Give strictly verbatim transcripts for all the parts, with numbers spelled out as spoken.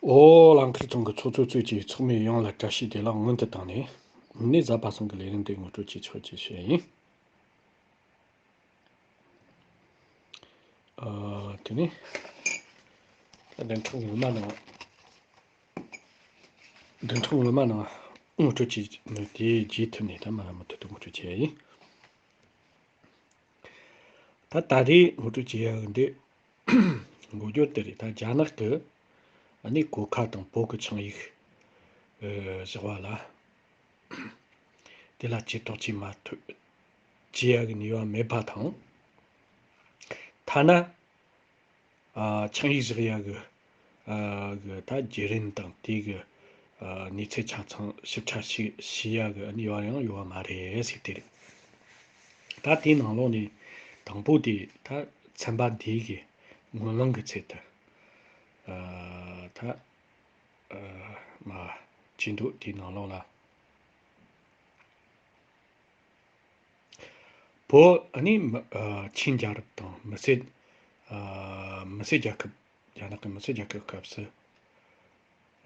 ཨོ་རླངས་འཁོར་ཚང་གི་ཚོགས་གཙོ་གཙོས་ཀྱི་ཚོགས་མི་ཡོངས་ལ་བཀྲ་ཤིས་བདེ་ལེགས་སྔོན་དུ་བཏང་ནས། ནས་གཟའ་པ་སངས་ཀྱི་ལས་རིམ་དེ་ངོ་སྤྲོད་བྱེད་ཆོག་ཅེས་བཤད་ཡིན། ཨ། དེ་ནས་བདུན་ཕྲག་སྔོན་མ་ནང་། བདུན་ཕྲག་སྔོན་མ་ནང་ངོ་སྤྲོད་བྱས་ནས་དེའི་རྗེས་མཐུད་ནས་ད་མ་ལ་མུ་མཐུད་དུ་ངོ་སྤྲོད་བྱེད་ཡ་ཡིན། ད་ད་རེས་ངོ་སྤྲོད་བྱེད་ཡ་འདི་འགོ་བརྗོད་དེ་རེད། ད་རྒྱ་ནག་གི་ཨ་ནི་གོ་ཁ་དང་བོད་ཀྱི་ཆིངས་ཡིག་ཨ་བཞག་པ་ལ། དེ་ལ་ཇུས་གཏོགས་བྱེད་མ་ཐུབ། བྱེད་ཡ་གི་ནུས་པ་མེད་པ་དང་། ཐ་ན་ཨ་ཆིངས་ཡིག་བཞག་ཡ་གི་ཨ་གི་ད་བརྒྱུད་རིམ་དང་དེ་གི་ཨ་གནས་ཚུལ་ཆ་ཚང་ཞིབ་ཕྲ་ཞིག་ཤེས་ཡ་གི་ནུས་པ་ཡང་ཡོད་པ་མ་རེད་ཟེར་དེ་རེད། ད་དེའི་ནང་ལོགས་ནས་དང་པོ་དེ་ད་ཚན་པ་འདིའི་གི་སྔོན་ལམ་གི་ཚད་དུ་ཨ་ད་ཨ་མ་ཅི་འདུག་དེའི་ནང་ལོགས་ལ། བོད་ཨ་ནི་མི་ཨ་ཆིན་རྒྱལ་རབས་དང་མི་སེར་ཨ་མི་སེར་རྒྱལ་ཁབ། རྒྱ་ནག་གི་མི་སེར་རྒྱལ་ཁབ་སྐབས་སུ།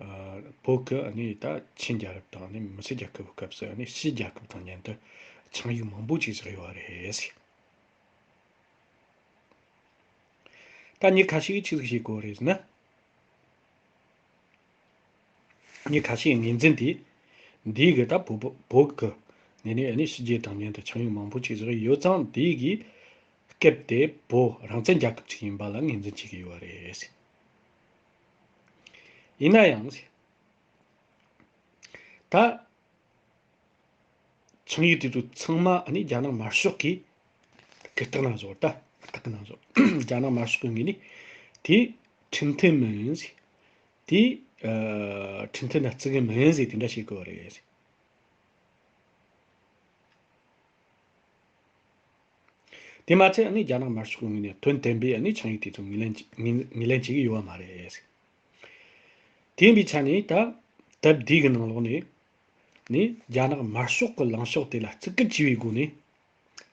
ཨ་བོད་ཀྱི་ཨ་ནི་ད་ཆིན་རྒྱལ་རབས་དང་ཨ་ནི་མི་སེར་རྒྱལ་ཁབ་སྐབས་སུ་ཨ་ནི་ཕྱི་རྒྱལ་ཁབ་དང་མཉམ་དུ་ཆིངས་ཡིག་མང་པོ་ཅིག་བཞག་ཡོད་རེད། ད་མི་ཁ་ཤས་ཀྱིས་ཆི་ཟིག་བྱེད་དགོས་རེད་ཟེར་ན། མི་ཁ་ཤས་ངོས་འཛིན་དེ། འདིའི་གི་ད་བོད་བོད་བོད་ཀྱི་ནས་ནས་ཨ་ནི་ཕྱི་རྒྱལ་དང་མཉམ་དུ་ཆིངས་ཡིག་མང་པོ་ཅིག་བཞག་ཡོད་ཙང་། འདིའི་གི་སྐབས་དེ་བོད་རང་བཙན་རྒྱལ་ཁབ་ཅིག་ཡིན་པ་ལ་ངོས་འཛིན་བྱེད་ཀྱི་ཡོད་རེད། ཡིན་ན་ཡང་། ད། ཆིངས་ཡིག་དེ་ཚོ་ཚང་མ་ཨ་ནི་རྒྱ་ནག་དམར་ཤོག་གིས་གུ་རྟགས་གནང་བཟོ་ད། གུ་རྟགས་གནང་བཟོ། རྒྱ་ནག་དམར་ཤོག་གི་ངོས་ནས་དེ་ཁྲིམས་མཐུན་མིན་ཟེར། དེ་ཨ་ཁྲིམས་མཐུན་ན་བརྩི་གི་མིན་ཟེར་དེ་འདྲ་བྱེད་དགོས་རེད། དེ་མ་ཚད་ཨ་ནི་རྒྱ་ནག་དམར་ཤོག་གི་ངོས་ནས་དོན་དམ་པའི་ཨ་ནི་ཆིངས་ཡིག་དེ་ཚོ་ངོས་ལེན་ངོས་ངོས་ལེན་བྱེད་ཀྱི་ཡོད་པ་མ་རེད། དེ་ཡིན་པའི་ཆ་ནས་ད་སྟབས་བདེ་གི་ནང་ལོགས་ནས་ནི་རྒྱ་ནག་དམར་ཤོག་གི་ལངས་ཕྱོགས་དེ་ལ་བརྩི་བཀུར་བྱས་པའི་སྒོ་ནས་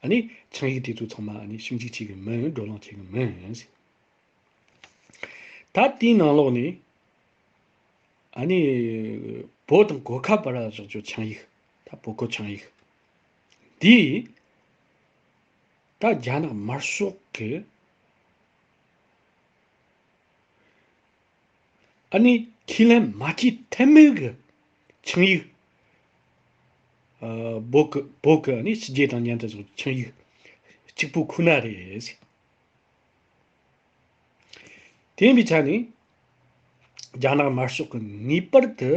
ཨ་ནི་ཆིངས་ཡིག་དེ་ཚོ་ཚང་མ་ཨ་ནི་ཞིབ་འཇུག་བྱེད་གི་མིན། བགྲོ་གླེང་བྱེད་གི་མིན། ད་དེའི་ནང་ལོགས་ནས་ཨ་ནི་བོད་དང་གོར་ཁ་བར་ལ་བཞག་རྒྱུ་ཆིངས་ཡིག་ད་བོད་གོར་ཆིངས་ཡིག་འདི་ད་རྒྱ་ནག་དམར་ཤོག་གི་ཨ་ནི་ཁས་ལེན་མ་བྱས་ཐབས་མེད་གི་ཆིངས་ཡིག་ཨ་བོད་གི་བོད་གི་ཨ་ནི་ཕྱི་རྒྱལ་དང་མཉམ་དུ་བཞག་ཆིངས་ཡིག་གཅིག་པུ་ཁོ་ན་རེད། དེ་ཡིན་པའི་ཆ་ནས་རྒྱ་ནག་དམར་ཤོག་གིས་ངེས་པར་དུ་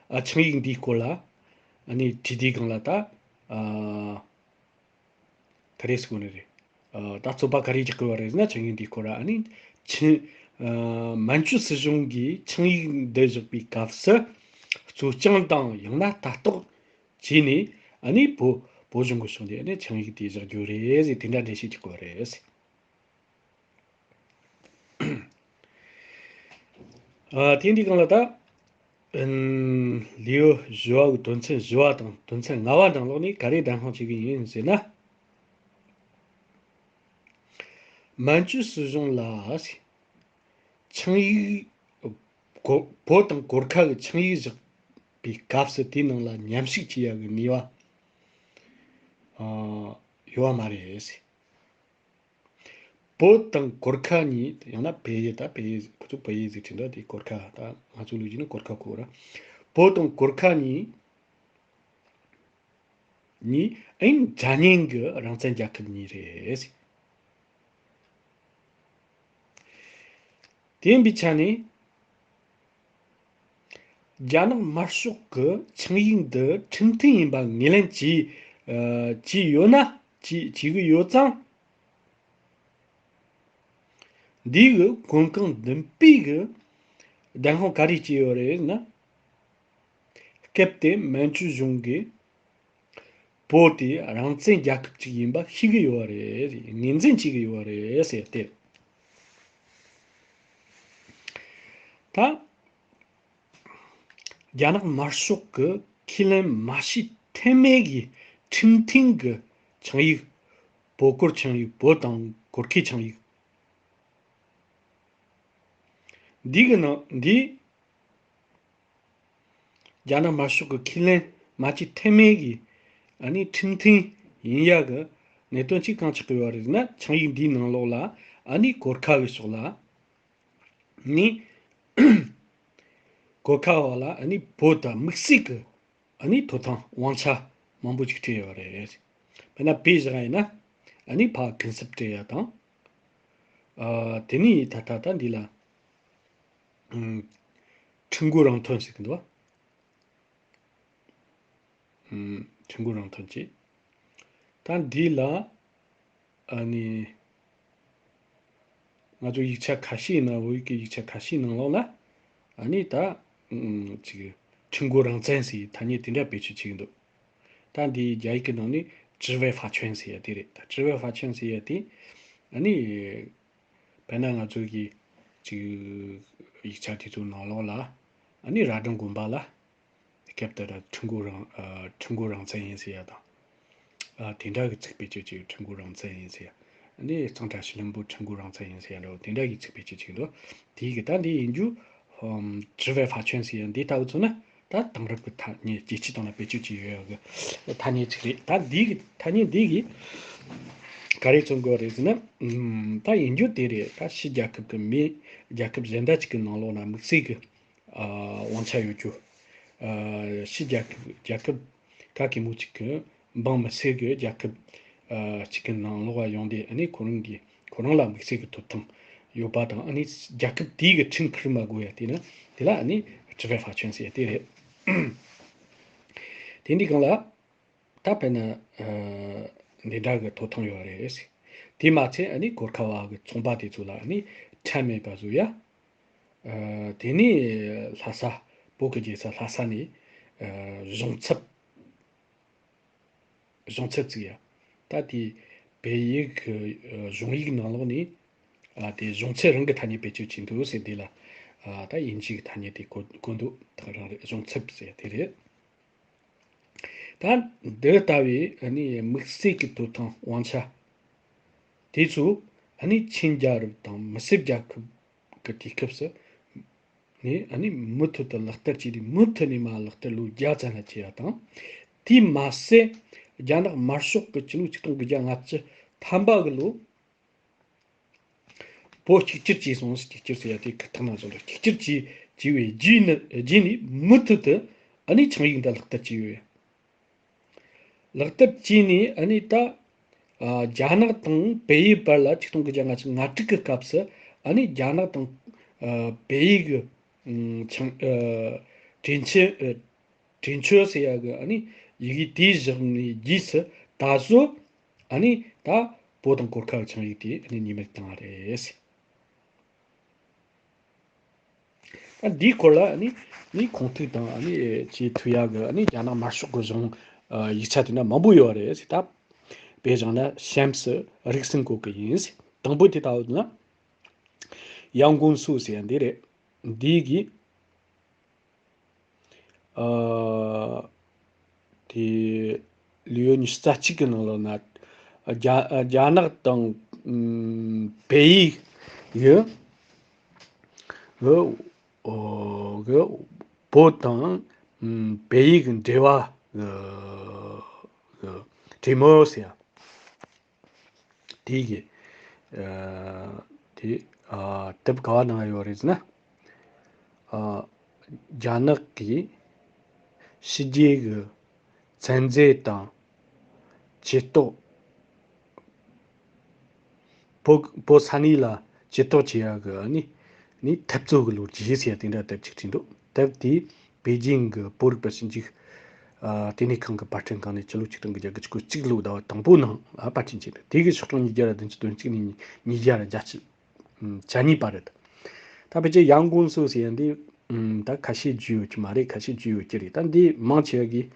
ཨ་ཆིངས་ཡིག་འདིའི་སྐོར་ལ་ཨ་ནི་དྲི་དེའི་སྒང་ལ་ད་ཨ་ག་རེ་ཟེར་དགོས་ནི་རེད། ཨ་ད་རྩོད་པ་ག་རེ་རྒྱག་གི་ཡོད་རེད་ཟེར་ན། ཆིངས་ཡིག་འདིའི་སྐོར་ལ་ཨ་ནི་ཆིན་ཨ་མན་ཇུ་སྲིད་གཞུང་གིས་ཆིངས་ཡིག་འདི་བཞག་པའི་སྐབས་སུ་གཙོ་སྐྱོང་དང་ཡང་ན་ལྟ་རྟོག་བྱས་ནས་ཨ་ནི་བོད་བོད་གཞུང་གི་ཕྱོགས་ནས་ཨ་ནི་ཆིངས་ཡིག་དེ་བཞག་རྒྱུ་རེད་ཟེར། དེ་འདྲ་འགྲེལ་བཤད་རྒྱག་གི་ཡོད་རེད། ཨ་དེ་འདི་སྒང་ལ་ད་ཨིན་ལེའུ་བཞི་བ་གི་དོན་ཚན་བཞི་བ་དང་དོན་ཚན་ལྔ་བ་ནང་ལོགས་ནས་ག་རེ་བདེན་དཔང་བྱེད་ཀྱི་ཡིན་ཟེར་ན། མན་ཇུ་སྲིད་གཞུང་ལ་ཆིངས་ཡིག་གོ་བོད་དང་གོར་ཁ་གི་ཆིངས་ཡིག་བཞག་པའི་སྐབས་སུ་དེའི་ནང་ལ་མཉམ་ཞུགས་བྱེད་ཡ་གི་ནུས་པ་ཨ་ཡོད་པ་མ་རེད། བོད་དང་གོར་ཁ་གཉིས། ཡང་ན་བལ་ཡུལ། ད་བལ་ཡུལ་ཁོ་ཚོ་བལ་ཡུལ་ཟེར་གྱི་འདུག་དེ་གོར་ཁ། ད་ང་ཚོ་ལོ་རྒྱུས་ནི་གོར་ཁ་གོ་ར། བོད་དང་གོར་ཁ་གཉིས་གཉིས་ཨིན་འདྲ་མཉམ་གྱི་རང་བཙན་རྒྱལ་ཁབ་གཉིས་རེད། དེ་ཡིན་པའི་ཆ་ནས། རྒྱ་ནག་དམར་ཤོག་གི་ཆིངས་ཡིག་འདི་ཁྲིམས་མཐུན་ཡིན་པ་ངོས་ལེན་བྱས་ཨ་བྱས་ཡོད་ན། བྱས་བྱེད་གི་ཡོད་ཙང་། འདིའི་གི་གོམ་གང་མདུན་སྤོས་གི་བདེན་དཔང་ག་རེ་བྱས་ཡོད་རེད་ན། སྐབས་དེ་མན་ཇུ་གཞུང་གིས་བོད་དེ་རང་བཙན་རྒྱལ་ཁབ་ཅིག་ཡིན་པ་ཤེས་ཀྱི་ཡོད་རེད། ངོས་འཛིན་བྱེད་ཀྱི་ཡོད་རེད་ཟེར་ཏེ། ད་རྒྱ་ནག་དམར་ཤོག་གིས་ཁས་ལེན་མ་བྱས་ཐབས་མེད་ཀྱི་ཁྲིམས་མཐུན་གྱི་ཆིངས་ཡིག་བོད་གོར་ཆིངས་ཡིག་བོད་དང་གོར་ཁའི་ཆིངས་ཡིག་འདི་གི་ནང་འདི། རྒྱ་ནག་དམར་ཤོག་གི་ཁས་ལེན་མ་བྱས་ཐབས་མེད་ཀྱི་ཨ་ནི་ཁྲིམས་མཐུན་ཡིན་ཡ་གི་གནད་དོན་གཅིག་གང་ཆགས་ཀྱི་ཡོད་རེད་ན། ཆིངས་ཡིག་འདིའི་ནང་ལོགས་ལ་ཨ་ནི་གོར་ཁ་བའི་ཕྱོགས་ལ་ནི་གོར་ཁ་བ་ལ་ཨ་ནི་བོད་དང་དམིགས་བསལ་གྱི་ཨ་ནི་ཐོབ་ཐང་དབང་ཆ་མང་པོ་ཅིག་སྤྲད་ཡོད་རེད། དཔེར་ན་དཔེ་བཞག་ཡིན་ན་ཨ་ནི་ཕར་གུན་གསབ་སྤྲད་ཡ་དང་། ཨ་དེ་ནས་ད་ལྟ་ད་འདི་ལ་ཨམ་ཁྲིམས་མགོ་རང་ཐོན་ཟེར་གི་འདུག་བ། ཨམ་ཁྲིམས་མགོ་རང་ཐོན་གྱིས། ད་འདི་ལ་ཨ་ནི་ང་ཚོ་ཡིག་ཆ་ཁ་ཤས་ནང་། བོད་ཡིག་གི་ཡིག་ཆ་ཁ་ཤས་ནང་ལོགས་ལ་ཨ་ནི་ད་ཨམ་ཅིག་ཁྲིམས་མགོ་རང་བཙན་ཟེར་ཐ་སྙད་དེ་འདྲ་བེད་སྤྱོད་བྱེད་ཀྱི་འདུག་ད་འདི་རྒྱ་ཡིག་གི་ནང་ནས་执法法权ཟེར་ཡ་དེ་རེད། ད་执法法权ཟེར་ཡ་དེ་ཨ་ནི་དཔེར་ན་ང་ཚོ་གི་ཅིག་ཡིག་ཆ་དེ་ཚོའི་ནང་ལོགས་ལ་ཨ་ནི་རྭ་སྒྲེང་དགོན་པ་ལ་སྐབས་དེར་ཁྲིམས་མགོ་རང་ཨ་ཁྲིམས་མགོ་རང་བཙན་ཡིན་ཟེར་ཡ་དང་། ཨ་དེ་འདྲ་གི་ཚིག་བེད་སྤྱོད་བྱས། ཁྲིམས་མགོ་རང་བཙན་ཡིན་ཟེར་ཡ། ཨ་ནི་གཙང་བཀྲ་ཤིས་ལྷུན་པོ་ཁྲིམས་མགོ་རང་བཙན་ཡིན་ཟེར་ཡ་འདྲ་བོ་དེ་འདྲ་གི་ཚིག་བེད་སྤྱོད་བྱས་འདུག་དེའི་གི་ད་འདི་ཡིན་རྒྱུ་ཨམ་执法法权ཟེར་ཡ་འདི་ལྟ་བུ་ཚོ་ན་ད་དེང་རབས་ཀྱི་ཐ་སྙད་སྐད་ཆའི་སྟེང་ལ་བེད་སྤྱོད་བྱས་ཡོད་ཡ་གི་ཐ་སྙད་ཅིག་རེད། ད་འདི་གི་ཐ་སྙད་འདི་གི་ག་རེ་མཚོན་དགོས་རེད་ཟེར་ན། ཨམ་ད་ཡིན་རྒྱུ་དེ་རེད། ད་ཕྱི་རྒྱལ་ཁབ་ཀྱི་མི་རྒྱལ་ཁབ་གཞན་དག་ཅིག་གི་ནང་ལོགས་ན་དམིགས་བསལ་གྱི་ཨ་དབང་ཆ་ཡོད་རྒྱུ། ཨ་ཕྱི་རྒྱལ་ཁབ་རྒྱལ་ཁབ་ག་གེ་མོ་ཅིག་གི་འབངས་མི་སེར་གྱི་རྒྱལ་ཁབ་ཨ་ཅིག་གི་ནང་ལོགས་ལ་ཡོང་སྟེ། ཨ་ནི་ཁོ་རང་གི་ཁོ་རང་ལ་དམིགས་བསལ་གྱི་ཐོབ་ཐང་ཡོད་པ་དང་། ཨ་ནི་རྒྱལ་ཁབ་དེའི་གི་ཁྲིམས་ཁུར་མ་དགོས་ཡ་དེ་ནི་དེ་ལ་ཨ་ནི་执法法权ཟེར་ཡ་དེ་རེད། དེ་འདི་སྒང་ལ། ད་དཔེར་ན་ཨ་འདི་འདྲ་གི་ཐོབ་ཐང་ཡོད་རེད། དེ་མ་ཚད་ཨ་ནི་གོར་ཁ་བ་གི་ཚོང་པ་དེ་ཚོ་ལ་ཨ་ནི་ཁྲལ་མེད་པ་བཟོ་ཡ། ཨ་དེ་ནས་ལྷ་ས། བོད་ཀྱི་རྒྱལ་ས་ལྷ་ས་ནས་ཨ་གཞུང་ཚབ། གཞུང་ཚབ་བཙུགས་ཡ། ད་དེ་བོད་ཡིག་གི་ཨ་གཞུང་ཡིག་ནང་ལོགས་ནས་ཨ་དེ་གཞུང་ཚབ་རང་གི་ཐ་སྙད་བེད་སྤྱོད་བྱས་འདུག་ཟེར། འདི་ལ་ཨ་ད་དབྱིན་ཇི་གི་ཐ་སྙད་དེ་བཀོད་བཀོད་འདུག་ད་རང་རེད། གཞུང་ཚབ་ཟེར་ཡ་དེ་རེད། ད་འདི་ལྟ་བུའི་ཨ་ནི་དམིགས་བསལ་གྱི་ཐོབ་ཐང་དབང་ཆ་དེ་ཚོ་ཨ་ནི་ཆིངས་རྒྱལ་རབས་དང་མི་སེར་རྒྱལ་ཁབ་ཀྱི་དུས་སྐབས་སུ་ནས་ཨ་ནི་མུ་མཐུད་དུ་ལག་བསྟར་བྱས་ཏེ། མུ་མཐུད་ནས་མར་ལག་བསྟར་ལོ་བརྒྱ་ཙམ་ལ་བྱས་ཡ་དང་། དེས་མ་ཟད་རྒྱ་ནག་དམར་ཤོག་གི་སྤྱི་ལོ་ཆིག་སྟོང་དགུ་བརྒྱ་ལྔ་བཅུ་ཐམ་པ་གི་ལོ། བོད་གཅིག་གྱུར་བྱས་སོང་། གཅིག་གྱུར་ཟེར་ཡ་དེ་ཁ་ཐག་ནང་བཟོ་འདྲ། གཅིག་གྱུར་བྱས་བྱས་པའི་རྗེས་ནི་རྗེས་ནས་མུ་མཐུད་དུ་ཨ་ནི་ཆིངས་ཡིག་འདི་ལག་བསྟར་བྱས་ཡོད། ལག་བསྟར་བྱས་ནས་ཨ་ནི་ད་ཨ་རྒྱ་ནག་དང་བལ་ཡུལ་བར་ལ་ཆིག་སྟོང་དགུ་བརྒྱ་ལྔ་བཅུ་ང་དྲུག་གི་སྐབས་སུ་ཨ་ནི་རྒྱ་ནག་དང་ཨ་བལ་ཡུལ་གྱི་ཨམ་ཆིངས་ཨ་གྲོས་ཆོད་ཨ་གྲོས་ཆོད་ཟེར་ཡ་གི་ཨ་ནི་ཡི་གེ་དེ་བཞག་ནས་རྗེས་སུ་ད་གཟོད་ཨ་ནི་ད་བོད་དང་གོར་ཁ་གི་ཆིངས་ཡིག་དེ་ཨ་ནི་གཉིས་མེད་བཏང་བ་རེད། ད་འདིའི་སྐོར་ལ་ཨ་ནི་ནི་ཁུངས་ཐིག་དང་ཨ་ནི་བྱེད་ཐུབ་ཡ་གི་ཨ་ནི་རྒྱ་ནག་དམར་ཤོག་གི་གཞུང་ཨ་ཡིག་ཆ་དེ་འདྲ་མང་པོ་ཡོད་རེད་ཟེར། ད་དཔེ་བཞག་ན་གཤམ་སུ་རིགས་ཟིན་གོ་གི་ཡིན་ཟེར། དང་པོ་དེ་ལྟ་བུ་ན་ཡང་ཀུང་སུའུ་ཟེར་ཡ་འདི་རེད། འདི་གི་ཨ་དེ་ལོ་ཉི་ཤུ་རྩ་གཅིག་གི་ནང་ལོགས་ན་རྒྱ་རྒྱ་ནག་དང་ཨམ་བལ་ཡུལ་གྱི་གི་ཨོ་གི་བོད་དང་ཨམ་བལ་ཡུལ་གྱི་འབྲེལ་བ་གི་གི་གྲོས་མོལ་ཟེར་ཡ། དེ་གི་ཨ་དེ་ཨ་དེབ་ག་བ་ནང་ཡོད་རེད་ཟེར་ན། ཨ་རྒྱ་ནག་གིས་ཕྱི་རྒྱལ་གྱི་ཚན་རྩལ་དང་ཇུས་གཏོགས། བོད་བོད་ས་གནས་ལ་ཇུས་གཏོགས་བྱེད་ཡ་གི་ནི་ནི་འཐབ་རྩོད་ཀྱི་ལོ་རྒྱུས་ཟེར་ཡ་དེ་འདྲ་དེབ་ཅིག་བྲིས་འདུག་དེབ་དེ་པེ་ཅིང་གི་བོད་རིག་པ་ཞིབ་འཇུག་ཨ་ལྟེ་གནས་ཁང་གི་པར་སྐྲུན་ཁང་ནས་ཕྱི་ལོ་ཆིག་སྟོང་དགུ་བརྒྱ་དགུ་བཅུ་གོ་གཅིག་ལོའི་ཟླ་བ་དང་པོའི་ནང་ལ་པར་སྐྲུན་བྱས་འདུག་དེ་གི་ཤོག་གྲངས་ཉིས་བརྒྱ་དང་བདུན་ཅུ་དོན་གཅིག་ནས་ཉིས་བརྒྱ་དང་བརྒྱད་ཅུ་གྱ་གཉིས་བར་རེད། ད་ཕལ་ཆེར་ཡང་ཀུང་སུའུ་ཟེར་ཡ་འདི་ད་ཁ་ཤས་བརྗོད་ཡོད་ཀྱི་མ་རེད། ཁ་ཤས་བརྗོད་ཡོད་ཀྱི་རེད། ད་འདི་མང་ཆེ་བ་གིས་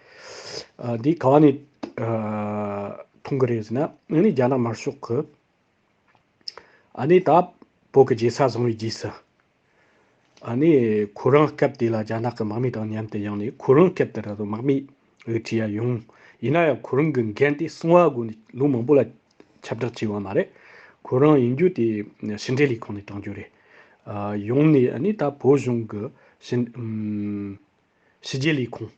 ཨ་འདི་ག་བ་ནས་ཨ་མཐོང་གི་རེད་ཟེར་ན། ཨ་ནི་རྒྱ་ནག་དམར་ཤོག་གི་ཨ་ནི་ད་བོད་ཀྱི་རྒྱལ་ས་བཟུང་བའི་རྗེས་སུ། ཨ་ནི་ཁོ་རང་སྐབས་དེ་ལ་རྒྱ་ནག་གི་དམག་མི་དང་མཉམ་དུ་ཡོང་ནས། ཁོ་རང་སྐབས་དེ་ར་དམག་མི་འོས་འཁྲིད་ཡ་ཡོང་། ཡིན་ན་ཡང་ཁོ་རང་གི་འགན་དེ་སྲུང་བ་དགོས་ནས་ལོ་མང་པོ་ལ་ཁྱབ་བསྒྲགས་བྱས་པ་མ་རེད། ཁོ་རང་ཡིན་རྒྱུ་དེ་ཕྱི་འབྲེལ་ལས་ཁུངས་ནས་བཏང་རྒྱུ་རེད། ཨ་ཡོང་ནས་ཨ་ནི་ད་བོད་གཞུང་གི་ཕྱི་ཨམ་ ཕྱི་རྒྱལ་ལས་ཁུངས་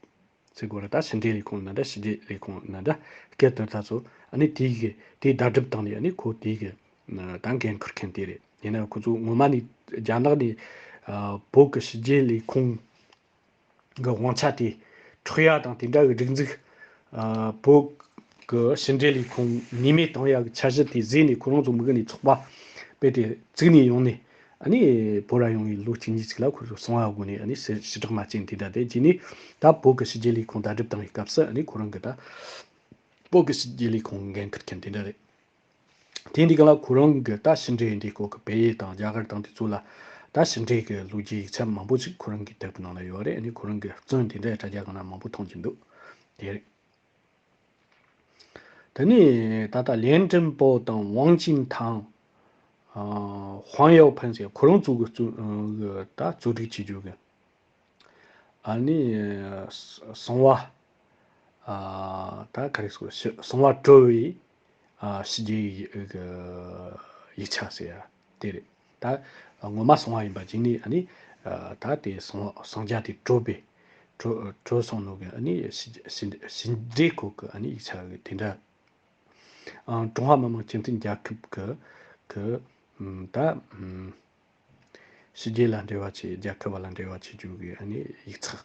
ཟེར་དགོས་རེད། ད་ཕྱི་འབྲེལ་ལས་ཁུངས་ན་འདྲ། ཕྱི་རྒྱལ་ལས་ཁུངས་ན་འདྲ། སྐད་བསྡུར་ད་ཚོ་ཨ་ནི་དེའི་གི་དེའི་བརྡ་སྒྲུབ་སྟེང་ནས་ཨ་ནི་ཁོ་དེའི་གི་ད་འགན་འཁུར་མཁན་དེ་རེད། ཡིན་ན་ཁོ་ཚོ་ངོ་མ་ནས་རྒྱ་ནག་ནས་ཨ་བོད་ཀྱི་ཕྱི་རྒྱལ་ལས་ཁུངས་གི་དབང་ཆ་དེ་འཕྲོག་ཡ་དང་དེ་འདྲ་གི་སྒྲིག་འཛུགས། ཨ་བོད་ཀྱི་ཕྱི་འབྲེལ་ལས་ཁུངས་ནུས་མེད་གཏོང་ཡ་གི་འཆར་གཞི་དེ་བཟོས་ནས། ཁོ་རང་ཚོ་མི་དགོས་ནས་ཚོགས་པ་སྤེལ་ཏེ་བཙུགས་ནས་ཡོང་ནས། ཨ་ནི་བོད་ར་ཡོང་བའི་ལོ་གཅིག་གཉིས་ཅིག་ལ་ཁོ་ཚོ་གསང་བ་དགོས་ནས། ཨ་ནི་ཕྱི་ཕྱི་བསྒྲགས་མ་བྱས་ནས་དེ་འདྲ་དེ་བྱས་ནས། ད་བོད་ཀྱི་ཕྱི་རྒྱལ་ལས་ཁུངས་བརྡ་སྒྲུབ་བཏང་བའི་སྐབས་སུ། ཨ་ནི་ཁོ་རང་གི་ད་བོད་ཀྱི་ཕྱི་རྒྱལ་ལས་ཁུངས་འགན་འཁུར་མཁན་དེ་འདྲ་རེད། དེ་འདི་ག་ལ་ཁོ་རང་གི་ད་ཕྱི་འབྲེལ་འདི་སྐོར་གི་བལ་ཡུལ་དང་རྒྱ་གར་དང་དེ་ཚོ་ལ་ད་ཕྱི་འབྲེལ་གི་ལོ་རྒྱུས་ཡིག་ཆ་མང་པོ་ཞིག་ཁོ་རང་གི་དེབ་ནང་ལ་ཡོད་རེད། ཨ་ནི་ཁོ་རང་གི་བཙོན་དེ་འདྲའི་དྲ་རྒྱ་སྒང་ན་མང་པོ་མཐོང་གི་འདུག་དེ་རེད། དེ་ནས་ད་ལྟ་ལིན་ཀྲིན་པོ་དང་ཝང་ཅིན་ཐང་། ཨ་ཧུང་ཡའོ་ཕན་ཟེར་ཁོ་རང་ཚོ་གི་གཙོ་གི་ད་གཙོ་སྒྲིག་བྱེད་རྒྱུ་གི། ཨ་ནི་གསང་བ། ཨ་ད་ག་རེ་ཟེར། གསང་བ་བཀྲོལ་བའི་ཨ་ཕྱི་རྒྱལ་གི་ཡིག་ཆ་ཟེར་ཡ་དེ་རེད། ད་ངོ་མ་གསང་བ་ཡིན་པ་ཅིག་ནི། ཨ་ནི་ཨ་ད་དེ་གསང་བ་གསང་རྒྱ་དེ་བཀྲོལ་བའི་བཀྲོལ་བཀྲོལ་སོང་ནོ་གི། ཨ་ནི་ཕྱི་ཕྱི་ཕྱི་འབྲེལ་སྐོར་གི་ཨ་ནི་ཡིག་ཆ་གི་དེ་འདྲ། ཨང་། ཀྲུང་ཧྭ་མི་དམངས་སྤྱི་མཐུན་རྒྱལ་ཁབ་ཀྱི་གི་ཨམ་ད་ཨམ་ཕྱི་རྒྱལ་ལ་འབྲེལ་བ་བྱེད། རྒྱལ་ཁབ་བ་ལ་འབྲེལ་བ་བྱེད་རྒྱུ་གི་ཨ་ནི་ཡིག་ཚགས།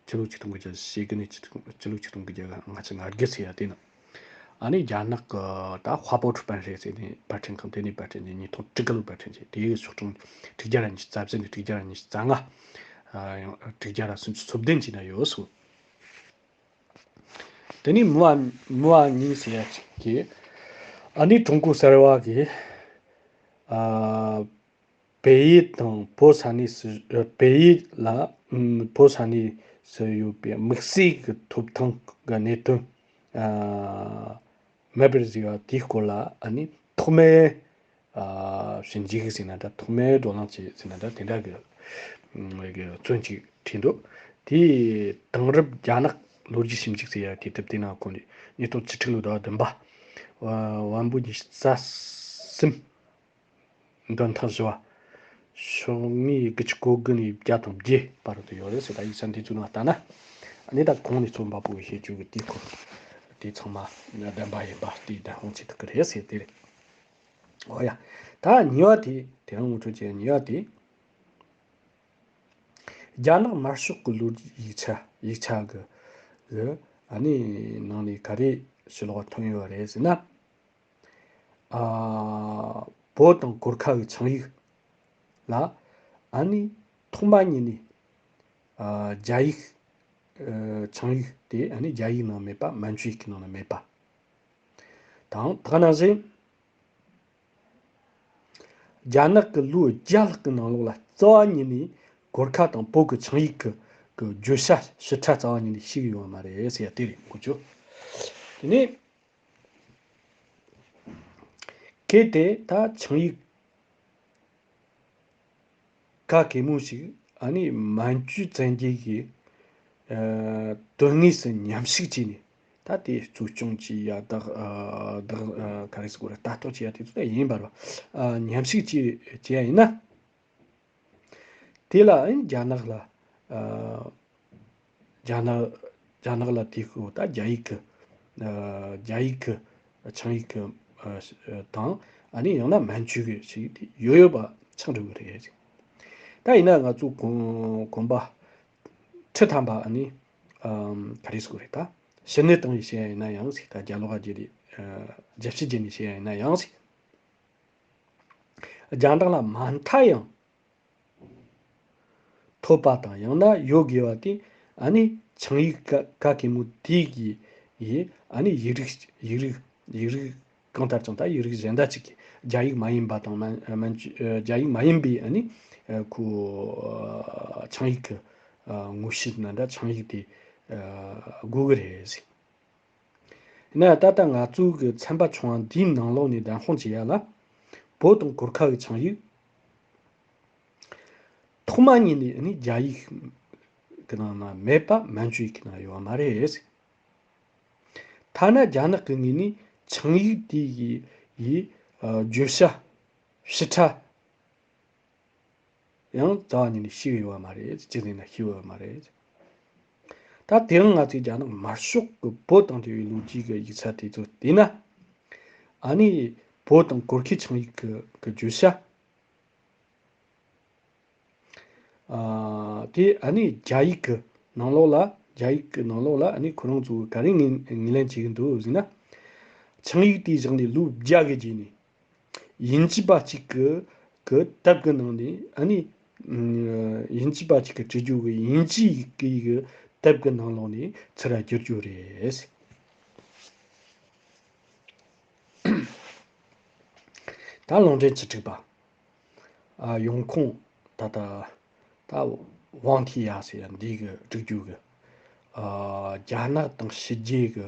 ཕྱི་ལོ་ཆིག་སྟོང་དགུ་བརྒྱ་ཞེ་དགུ་ནས་ཕྱི་ལོ་ཆིག་སྟོང་དགུ་བརྒྱ་ལྔ་བཅུ་ང་དགུ་ཟེར་ཡ་དེ་ནི། ཨ་ནི་རྒྱ་ནག་གི་ད་ཧྭ་པོ་ཁྲི་པན་རེད་ཟེར་ནས་པར་སྐྲུན་ཁང་དེ་ནས་པར་སྐྲུན་བྱས། ཉིས་སྟོང་དྲུག་གི་ལོ་པར་སྐྲུན་བྱས། དེའི་ཤོག་གྲངས་དྲུག་བརྒྱ་ར་ཉི་ཤུ་རྩ་བཞི་ནས་དྲུག་བརྒྱ་ར་ཉི་ཤུ་རྩ་ལྔ། ཨ་ཡང་དྲུག་བརྒྱ་ར་སུམ་ཅུ་སོ་བདུན་བྱས་ན་ཡོད་སོང་། དེ་ནས་མུའུ་ཨན་མུའུ་ཨན་ཉིང་ཟེར་ཡ་ཅིག་གིས། ཨ་ནི་ཀྲུང་གོ་གསར་བ་གིས་ཨ་བལ་ཡུལ་དང་བོད་ས་གནས་སུ། ཨ་བལ་ཡུལ་ལ་ཨམ་བོད་ས་གནས་སུ་ཡོད་པའི་དམིགས་བསལ་གྱི་ཐོབ་ཐང་གི་གནད་དོན་ཨ་མེད་པར་བཟོས་པ་དེའི་སྐོར་ལ། ཨ་ནི་ཐོག་མའི་ཨ་ཞིབ་འཇུག་ཟེར་ན་འདྲ། ཐོག་མའི་བགྲོ་གླེང་བྱས་ཟེར་ན་འདྲ། དེ་འདྲ་གི་ཨ་གི་བཙོན་ཅིག་ཁྲིད་འདུག་དེའི་དེང་རབས་རྒྱ་ནག་ལོ་རྒྱུས་ཞིབ་འཇུག་ཟེར་ཡ་དེའི་དེབ་དེ་ནང་ཁོང་གིས་ཉིས་སྟོང་བཅུ་དྲུག་ལོའི་ཟླ་བ་བདུན་པ། ཨ་དབང་པོ་ཉི་ཤུ་རྩ་གསུམ། འདོན་ཐེངས་བཞི་བ། ཤོག་ངོས་དགུ་བཅུ་གོ་དགུ་ནས་བརྒྱ་དང་བརྒྱད་བར་དུ་ཡོད་རེད་ཟེར། ད་ཡིག་ཆ་འདི་ཚོའི་ནང་ལྟ་ན། ཨ་ནི་ད་གོང་ནས་ཚོ་འབབ་པོ་བཤད་རྒྱུ་གི་དེའི་སྐོར་དེ་ཚང་མ་བདེན་པ་ཡིན་པ་དེ་ད་ཧོང་ཆེ་ཐུག་གི་རེད་ཟེར་དེ་རེད། འོ་ཡ། ད་གཉིས་པ་དེ་དེ་རིང་ངོ་སྤྲོད་བྱས། གཉིས་པ་དེ་རྒྱ་ནག་དམར་ཤོག་གི་ལོ་རྒྱུས་ཡིག་ཆ་ཡིག་ཆ་གི་གི་ཨ་ནི་ནང་ནས་ག་རེ་ཕྱི་ལོགས་ཐོན་ཡོད་རེད་ཟེར་ན། ཨ་བོད་དང་གོར་ཁ་གི་ཆིངས་ཡིག་ལ་ཨ་ནི་ཐོག་མ་ཉིད་ནས་ཨ་རྒྱ་ཡིག་ཨ་ཆིངས་ཡིག་དེ་ཨ་ནི་རྒྱ་ཡིག་ནང་མེད་པ། མན་ཇུ་ཡིག་གི་ནང་ན་མེད་པ་དང་། ད་ག་ནང་བཞིན་རྒྱ་ནག་གི་ལོ་བརྒྱ་ལྷག་གི་ནང་ལོགས་ལ་རྩ་བ་ཉིད་ནས་གོར་ཁ་དང་བོད་ཀྱི་ཆིངས་ཡིག་གི་གི་བརྗོད་བྱ་ཞིབ་ཕྲ་རྩ་བ་ཉིད་ནས་ཞིག་ཡོད་མ་རེད་ཟེར་ཡ་དེ་རེད། གོ་ཆོད། དེ་ནས། གལ་ཏེ་ད་ཆིངས་ཡིག་ག་གེ་མོ་ཞིག་ཨ་ནི་མན་ཇུ་བཙན་རྒྱལ་གྱི་ཨ་དོན་དངོས་སུ་ཉམས་ཞིབ་བྱས་ནས། ད་དེ་གཙོ་སྐྱོང་བྱེད་ཡ་དག་ཨ་དག་ཨ་ག་རེ་ཟེར་དགོས་རེད། ལྟ་རྟོག་བྱེད་ཡ་དེ་ཚོ་ད་ཡིན་པར་བ། ཨ་ཉམས་ཞིབ་བྱེད་བྱེད་ཡ་ཡིན་ན། དེ་ལ་ཨ་ནི་རྒྱ་ནག་ལ་ཨ་རྒྱ་ནག་རྒྱ་ནག་ལ་དེའི་སྐོར་ད་རྒྱ་ཡིག་གི་ཨ་རྒྱ་ཡིག་གི་ཆིངས་ཡིག་གི་ཨ་དང་། ཨ་ནི་ཡང་ན་མན་ཇུ་གི་ཞིག་དེ་ཡོད་ཡོད་པ་ཆགས་འགྲོ་གི་རེད། ད་ཡིན་ན་ང་ཚོ་གོང་གོམ་པ་ཁྲི་ཐམ་པ་ཨ་ནི་ཨམ་ག་རེ་ཟེར་དགོས་རེད། ད་ཕྱི་ནད་བཏང་ཡིན་བཤད་ཡ་ཡིན་ན་ཡང་ཟིག་ད་རྒྱ་ལོག་ག་རྒྱ་རེད། ཨ་རྒྱ་ཕྱི་རྒྱ་ནས་བཤད་ཡ་ཡིན་ན་ཡང་ཟིག་རྒྱ་ནག་ལ་མ་མཐའ་ཡང་ཐོབ་པ་དང་། ཡང་ན་ཡོད་དགོས་པ་དེ་ཨ་ནི་ཆིངས་ཡིག་ག་ག་གེ་མོ་དེ་གི་ཡི་ཨ་ནི་ཡིག་རིགས་ཡིག་རིགས་ཡིག་རིགས་གང་ལྟར་ཀྱང་ད་ཡིག་རིགས་གཞན་དག་ཅིག་གི་རྒྱ་ཡིག་མ་ཡིན་པ་དང་། མན་མན་ཨ་རྒྱ་ཡིག་མ་ཡིན་པའི་ཨ་ནི་ཨ་ཁོ་ཨ་ཆིངས་ཡིག་གི་ཨ་ངོ་བཤུས་ན་འདྲ། ཆིངས་ཡིག་དེ་ཨ་དགོས་གི་རེད་ཟེར། ཡིན་ན་ད་ལྟ་ང་ཚོའི་གི་ཚན་པ་ཆུང་བ་འདིའི་ནང་ལོགས་ནས་བདེན་དཔང་བྱེད་ཡ་ལ། བོད་དང་གོར་ཁ་གི་ཆིངས་ཡིག་ཐོག་མ་ཉིད་ནས་ནི་རྒྱ་ཡིག་གི་ནང་ན་མེད་པ། མན་ཇུ་ཡིག་གི་ནང་ཡོད་མ་རེད། ཐ་ན་རྒྱ་ནག་གི་ངོས་ནས་ཆིངས་ཡིག་དེ་ཡི་ཡི་ཨ་བརྗོད་བྱ་ཞིབ་ཕྲ་ཡང་རྩ་བ་ཉིད་ནས་ཤེས་ཡོད་པ་མ་རེད། ཅི་ཟེར་ན་ཤེས་ཡོད་པ་མ་རེད། ད་དེ་རིང་ང་ཚོས་རྒྱ་ནག་དམར་ཤོག་གི་བོད་དང་འབྲེལ་བའི་ལོ་རྒྱུས་ཀྱི་ཡིག་ཆ་དེ་ཚོ་བལྟས་ན། ཨ་ནི་བོད་དང་གོར་ཁའི་ཆིངས་ཡིག་གི་གི་བརྗོད་བྱ། ཨ། དེ་ཨ་ནི་རྒྱ་ཡིག་གི་ནང་ལོགས་ལ། རྒྱ་ཡིག་གི་ནང་ལོགས་ལ་ཨ་ནི་ཁོ་རང་ཚོ་ག་རེ་ངོས་ངོས་ལེན་བྱེད་ཀྱི་འདུག་ཟེར་ན། ཆིངས་ཡིག་དེ་བཞག་ནས་ལོ་བརྒྱ་གི་རྗེས་ནས། དབྱིན་ཇི་པ་གཅིག་གི་གི་དེབ་ཀྱི་ནང་ནས། ཨ་ནི་ཨ་དབྱིན་ཇི་པ་གཅིག་གིས་བྲིས་རྒྱུ་གི་དབྱིན་ཇི་ཡིག་གི་གི་དེབ་ཀྱི་ནང་ལོགས་ནས་ཚུར་བསྒྱུར་རྒྱུ་རེད། ད་ལུང་འདྲེན་བཅུ་དྲུག་པ། ཨ། ཡོང་ཁུངས་ད་ལྟ་ད་ཝང་ཐི་ཡ་ཟེར་ཡ་འདི་གི་བསྒྲིགས་རྒྱུ་གི། ཨ། རྒྱ་ནག་དང་ཕྱི་རྒྱལ་གི།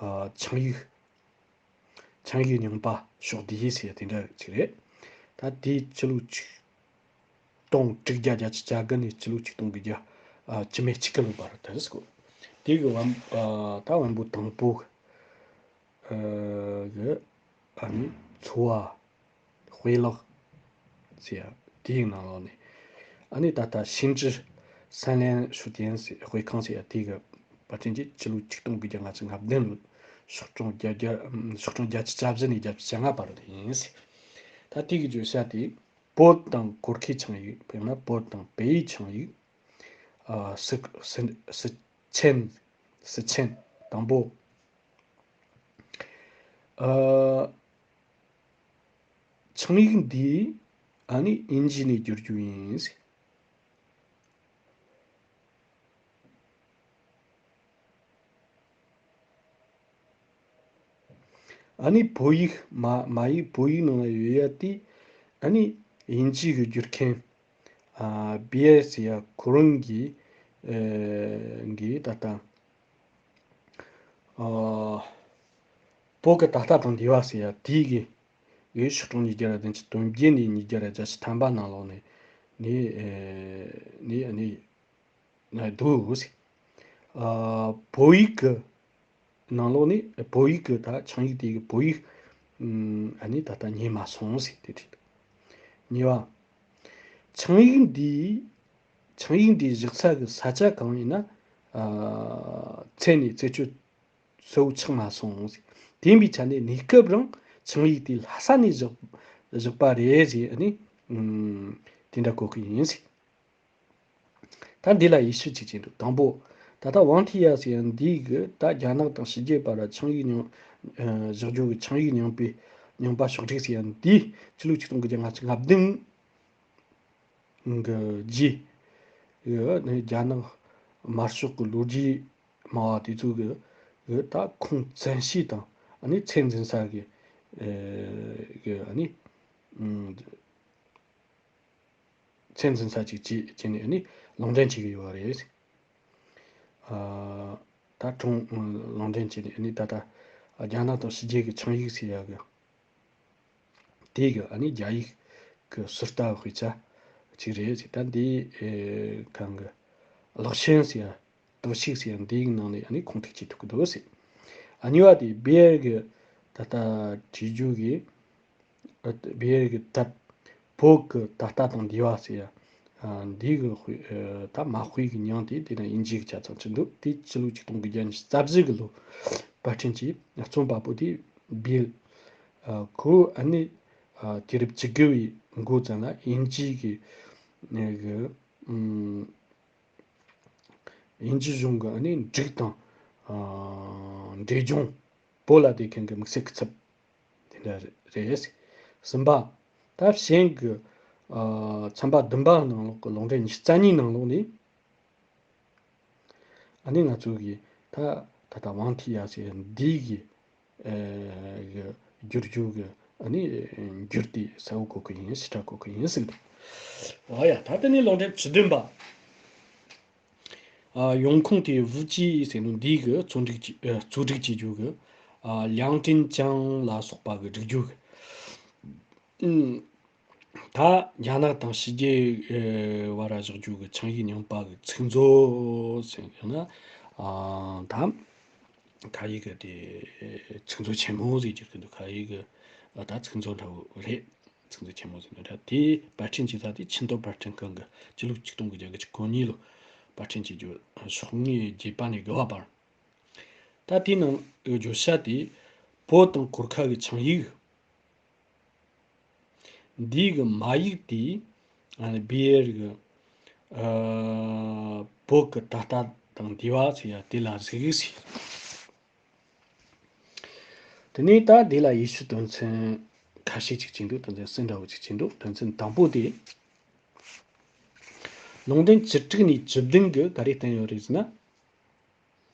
ཨ། ཆིངས་ཡིག་ཆིངས་ཡིག་རྙིང་པ་ཕྱོགས་བསྡུས་ཟེར་ཡ་དེ་འདྲ་ཅིག་རེད། ད་དེ་ཕྱི་ལོ་ཆིག་སྟོང་དྲུག་བརྒྱ་བརྒྱད་ཅུ་གྱ་དགུ་ནས་ཕྱི་ལོ་ཆིག་སྟོང་དགུ་བརྒྱ། ཨ། བཅུ་མེད་གཅིག་གི་ལོ་བར་དུ་རེད་ཟེར་གོ། དེ་གི་བམ། ཨ། ད་བམ་པོ་དང་པོ། ཨ། གི། ཨ་ནི་འཚོ་བ། དཔེ་ཀློག་ཟེར་ཡ་དེའི་ནང་ལོགས་ནས། ཨ་ནི་ད་ལྟ་新知三联书店ཟེར། དཔེ་ཁང་ཟེར་ཡ་དེ་གི་པར་སྐྲུན་གྱིས་ཕྱི་ལོ་ཆིག་སྟོང་དགུ་བརྒྱ་ལྔ་བཅུ་ང་བདུན་ལོར་ཕྱོགས་སྐྱོང་བརྒྱ་བརྒྱ། ཕྱོགས་སྐྱོང་བརྒྱད་ཅུ་གྱ་བཞི་ནས་བརྒྱད་ཅུ་གྱ་ལྔ་བར་དུ་ཡིན་ཟེར། ད་དེ་གི་བརྗོད་བྱ་དེ། བོད་དང་གོར་ཁའི་ཆིངས་ཡིག། དཔེར་ན་བོད་དང་བལ་ཡུལ་ཆིངས་ཡིག། ཨ། སི་སི་སི་ཆེན། སི་ཆེན་དང་པོ། ཨ། ཆིངས་ཡིག་འདི་ཨ་ནི་དབྱིན་ཇི་ནས་བསྒྱུར་རྒྱུ་ཡིན། ཨ་ནི་བོད་ཡིག་མ་མ་ཡིག་བོད་ཡིག་ནང་ལ་ཡོད་ཡ་དེ། ཨ་ནི་དབྱིན་ཇི་གི་བསྒྱུར་མཁན། ཨ། བི་ཨེར་ཟེར་ཡ་ཁོ་རང་གིས། ཨ། གིས་ད་ལྟ། ཨ། བོད་ཀྱི་ད་ལྟ་དང་འདས་པ་ཟེར་ཡ་དེ་གི། གི་ཕྱོགས་སྒྲིག་ཉིས་བརྒྱ་དང་བདུན་ཅུ་དོན་བརྒྱད་ནས་ཉིས་བརྒྱ་དང་བརྒྱད་ཅུ་ཐམ་པ་ནང་ལོགས་ནས་ནས། ཨ། ནས་ནས་ནས་འདུག་ཟེར། ཨ། བོད་ཡིག་གི་ནང་ལོགས་ནས། བོད་ཡིག་གི་ད་ཆིངས་ཡིག་དེ་གི་བོད་ཡིག་ཨ་ནི་ད་ལྟ་རྙེད་མ་སོང་ཟེར་དེ་བྲིས་འདུག། གཉིས་པ། ཆིངས་ཡིག་འདི། ཆིངས་ཡིག་འདི་བཞག་ས་གི་ས་ཆ་གང་ཡིན་ན། ཨ། རྩད་ནས་རྩད་གཅོད་གསལ་བོ་ཆགས་མ་སོང་ཟེར། དེ་ཡིན་པའི་ཆ་ནས་གནས་སྐབས་རིང་ཆིངས་ཡིག་དེ་ལྷ་ས་ནས་བཞག་བཞག་པ་རེད་ཟེར། ཨ་ནི་ཨ་དེ་འདྲ་གོ་གི་ཡིན་ཟེར། ད་འདི་ལ་དབྱེ་ཞིབ་ཅིག་བྱེད་འདུག། དང་པོ། ད་ལྟ་ཝང་ཐི་ཡ་ཟེར་ཡ་འདི་གི་ད་རྒྱ་ནག་དང་ཕྱི་རྒྱལ་བར་ལ་ཆིངས་ཡིག་རྙིང་། ཨ། བཞག་རྒྱུ་གི་ཆིངས་ཡིག་རྙིང་པའི་རྙིང་པ་ཕྱོགས་སྒྲིག་ཟེར་ཡ་འདི་ཕྱི་ལོ་ཆིག་སྟོང་དགུ་བརྒྱ་ལྔ་བཅུ་ང་བདུན་གི་རྗེས་གི་ནི་རྒྱ་ནག་དམར་ཤོག་གི་ལོ་རྒྱུས་སྨྲ་བ་དེ་ཚོ་གི་གི་ད་ཁུངས་བཙན་ཤོས་དང་། ཨ་ནི་ཚད་འཛིན་ས་གི་ཨ་གི་ཨ་ནི་ཨ་ཚད་འཛིན་ས་ཅིག་བྱས་བྱས་ནས། ཨ་ནི་ལུང་འདྲེན་བྱེད་ཀྱི་ཡོད་རེད། ཨ། ད་ཁྲིམས་ལུང་འདྲེན་བྱས་ནས། ཨ་ནི་ད་ལྟ་རྒྱ་ནག་དང་ཕྱི་རྒྱལ་གྱི་ཆིངས་ཡིག་ཟེར་ཡ་གི་དེ་གི། ཨ་ནི་རྒྱ་ཡིག་གི་ཟུར་ལྟ་བའི་དཔེ་ཆ་ཅིག་རེད་ཟེར། ད་འདི་ཨེ་གང་གི་གློག་ཆེན་ཟེར་ཡ། གཏོར་བཤིག་ཟེར་ཡ་འདིའི་ནང་ནས་ཨ་ནི་ཁུངས་ཐུག་བྱེད་ཐུབ་ཀྱི་འདུག་ཟེར། ཨ། གཉིས་པ་དེ་བི་ཨེར་གི་ད་ལྟ་བྲིས་རྒྱུ་གི། ཨ། བི་ཨེར་གི་དེབ་བོད་ཀྱི་ད་ལྟ་དང་འདས་པ་ཟེར་ཡ། ཨ། འདི་གི་དཔེ། ཨ། ད་མ་དཔེ་གི་མིང་དེ་དེ་ན་དབྱིན་ཇི་གི་ཆ་ཚང་བྲིས་འདུག། དེ་ཕྱི་ལོ་ཆིག་སྟོང་དགུ་བརྒྱ་ཉི་ཤུ་རྩ་བཞི་གི་ལོ་པར་སྐྲུན་གྱིས་རྩོམ་པ་པོ་དེ་བྷིལ། ཨ། ཁོ་ཨ་ནི། ཨ། དུས་རབས་བཅུ་དགུ་བའི་འགོ་ཙམ་ལ་དབྱིན་ཇི་གི་ནས་གི། ཨམ། དབྱིན་ཇི་གཞུང་གི་ཨ་ནི་འབྲུག་དང་། ཨ། འབྲས་ལྗོངས་བོད་ལ་བསྡད་མཁན་གྱི་དམིགས་བསལ་སྐུ་ཚབ་དེ་འདྲ་རེད། གསུམ་པ། ད་གཞན་གྱི། ཨ། ཚན་པ་བདུན་པ་ནང་ལོགས་ཀྱི་ལུང་འདྲེན་ཉི་ཤུ་རྩ་གཉིས་ནང་ལོགས་ནས། ཨ་ནི་ང་ཚོ་གིས་ད་ད་ལྟ་ཝང་ཐི་ཡ་ཟེར་འདི་གི། ཨ། གི་བསྒྱུར་རྒྱུ་གི་ཨ་ནི་འགྱུར་དེ་གསལ་བོ་གོ་གི་ཡིན། ཞིབ་ཕྲ་གོ་གི་ཡིན་ཟེར་གི་འདུག། འོ་ཡ། ད་དེ་ནས་ལུང་འདྲེན་བཅུ་བདུན་པ། ཨ། ཡོང་ཁུངས་དེ་ཝུ་ཅི་ཟེར་ནོ་འདི་གི་བཙོན་སྒྲིག་བྱེད། ཨ། བཙོན་སྒྲིག་བྱེད་རྒྱུ་གི། ཨ། ལིའང་ཀྲིན་ཅང་ལ་སོགས་པ་གི་བསྒྲིགས་རྒྱུ་གི། ཨུམ། ད་རྒྱ་ནག་དང་ཕྱི་རྒྱལ་བར་བཞག་རྒྱུ་གི་ཆིངས་ཡིག་རྙིང་པ་གི་ཚིག་མཛོད་ཟེར་ན། ཨ། ད་ཁ་ཡིག་གི་དེ་ཚིག་མཛོད་ཆེན་མོ་ཟེར་གྱི་འདུག། ཁ་ཡིག་གི། ཨ། ད་ཚིག་མཛོད་འདྲ་བོ་རེད། ཚིག་མཛོད་ཆེན་མོ་ཟེར་ན་འདྲ། དེ་པར་སྐྲུན་བྱེད་ས་དེ་ཆིན་ཏོ་པར་སྐྲུན་ཁང་གི་སྤྱི་ལོ་ཆིག་སྟོང་དགུ་བརྒྱ་གོ་གཉིས་ལོ་ པར་སྐྲུན་བྱེད་རྒྱུ་ཕྱོགས་སྔའི་རྒྱས་པ་ནས་དགུ་པ་བར། ད་དེའི་ནང་བརྗོད་བྱ་དེ་བོད་དང་གོར་ཁ་གི་ཆིངས་ཡིག་འདིའི་གི་མ་ཡིག་དེ་ཨ་ནི་བི་ཨེར་གི་ཨ་བོད་གི་ད་ལྟ་དང་འདས་པ་ཟེར་ཡ་དེ་ལ་གཟིགས་ཟེར། དེ་ནས་ད་འདི་ལ་ཡེ་ཤུ་དོན་ཚན་ཁ་ཤས་ཅིག་བྱིན་འདུག་དོན་ཚན་གསུམ་འདྲ་བོ་ཅིག་བྱིན་འདུག་དོན་ཚན་དང་པོ་དེ། ལུང་འདྲེན་བཅུ་དྲུག་ནས་བཅུ་བདུན་གི་ག་རེ་བསྟན་ཡོད་རེད་ཟེར་ན།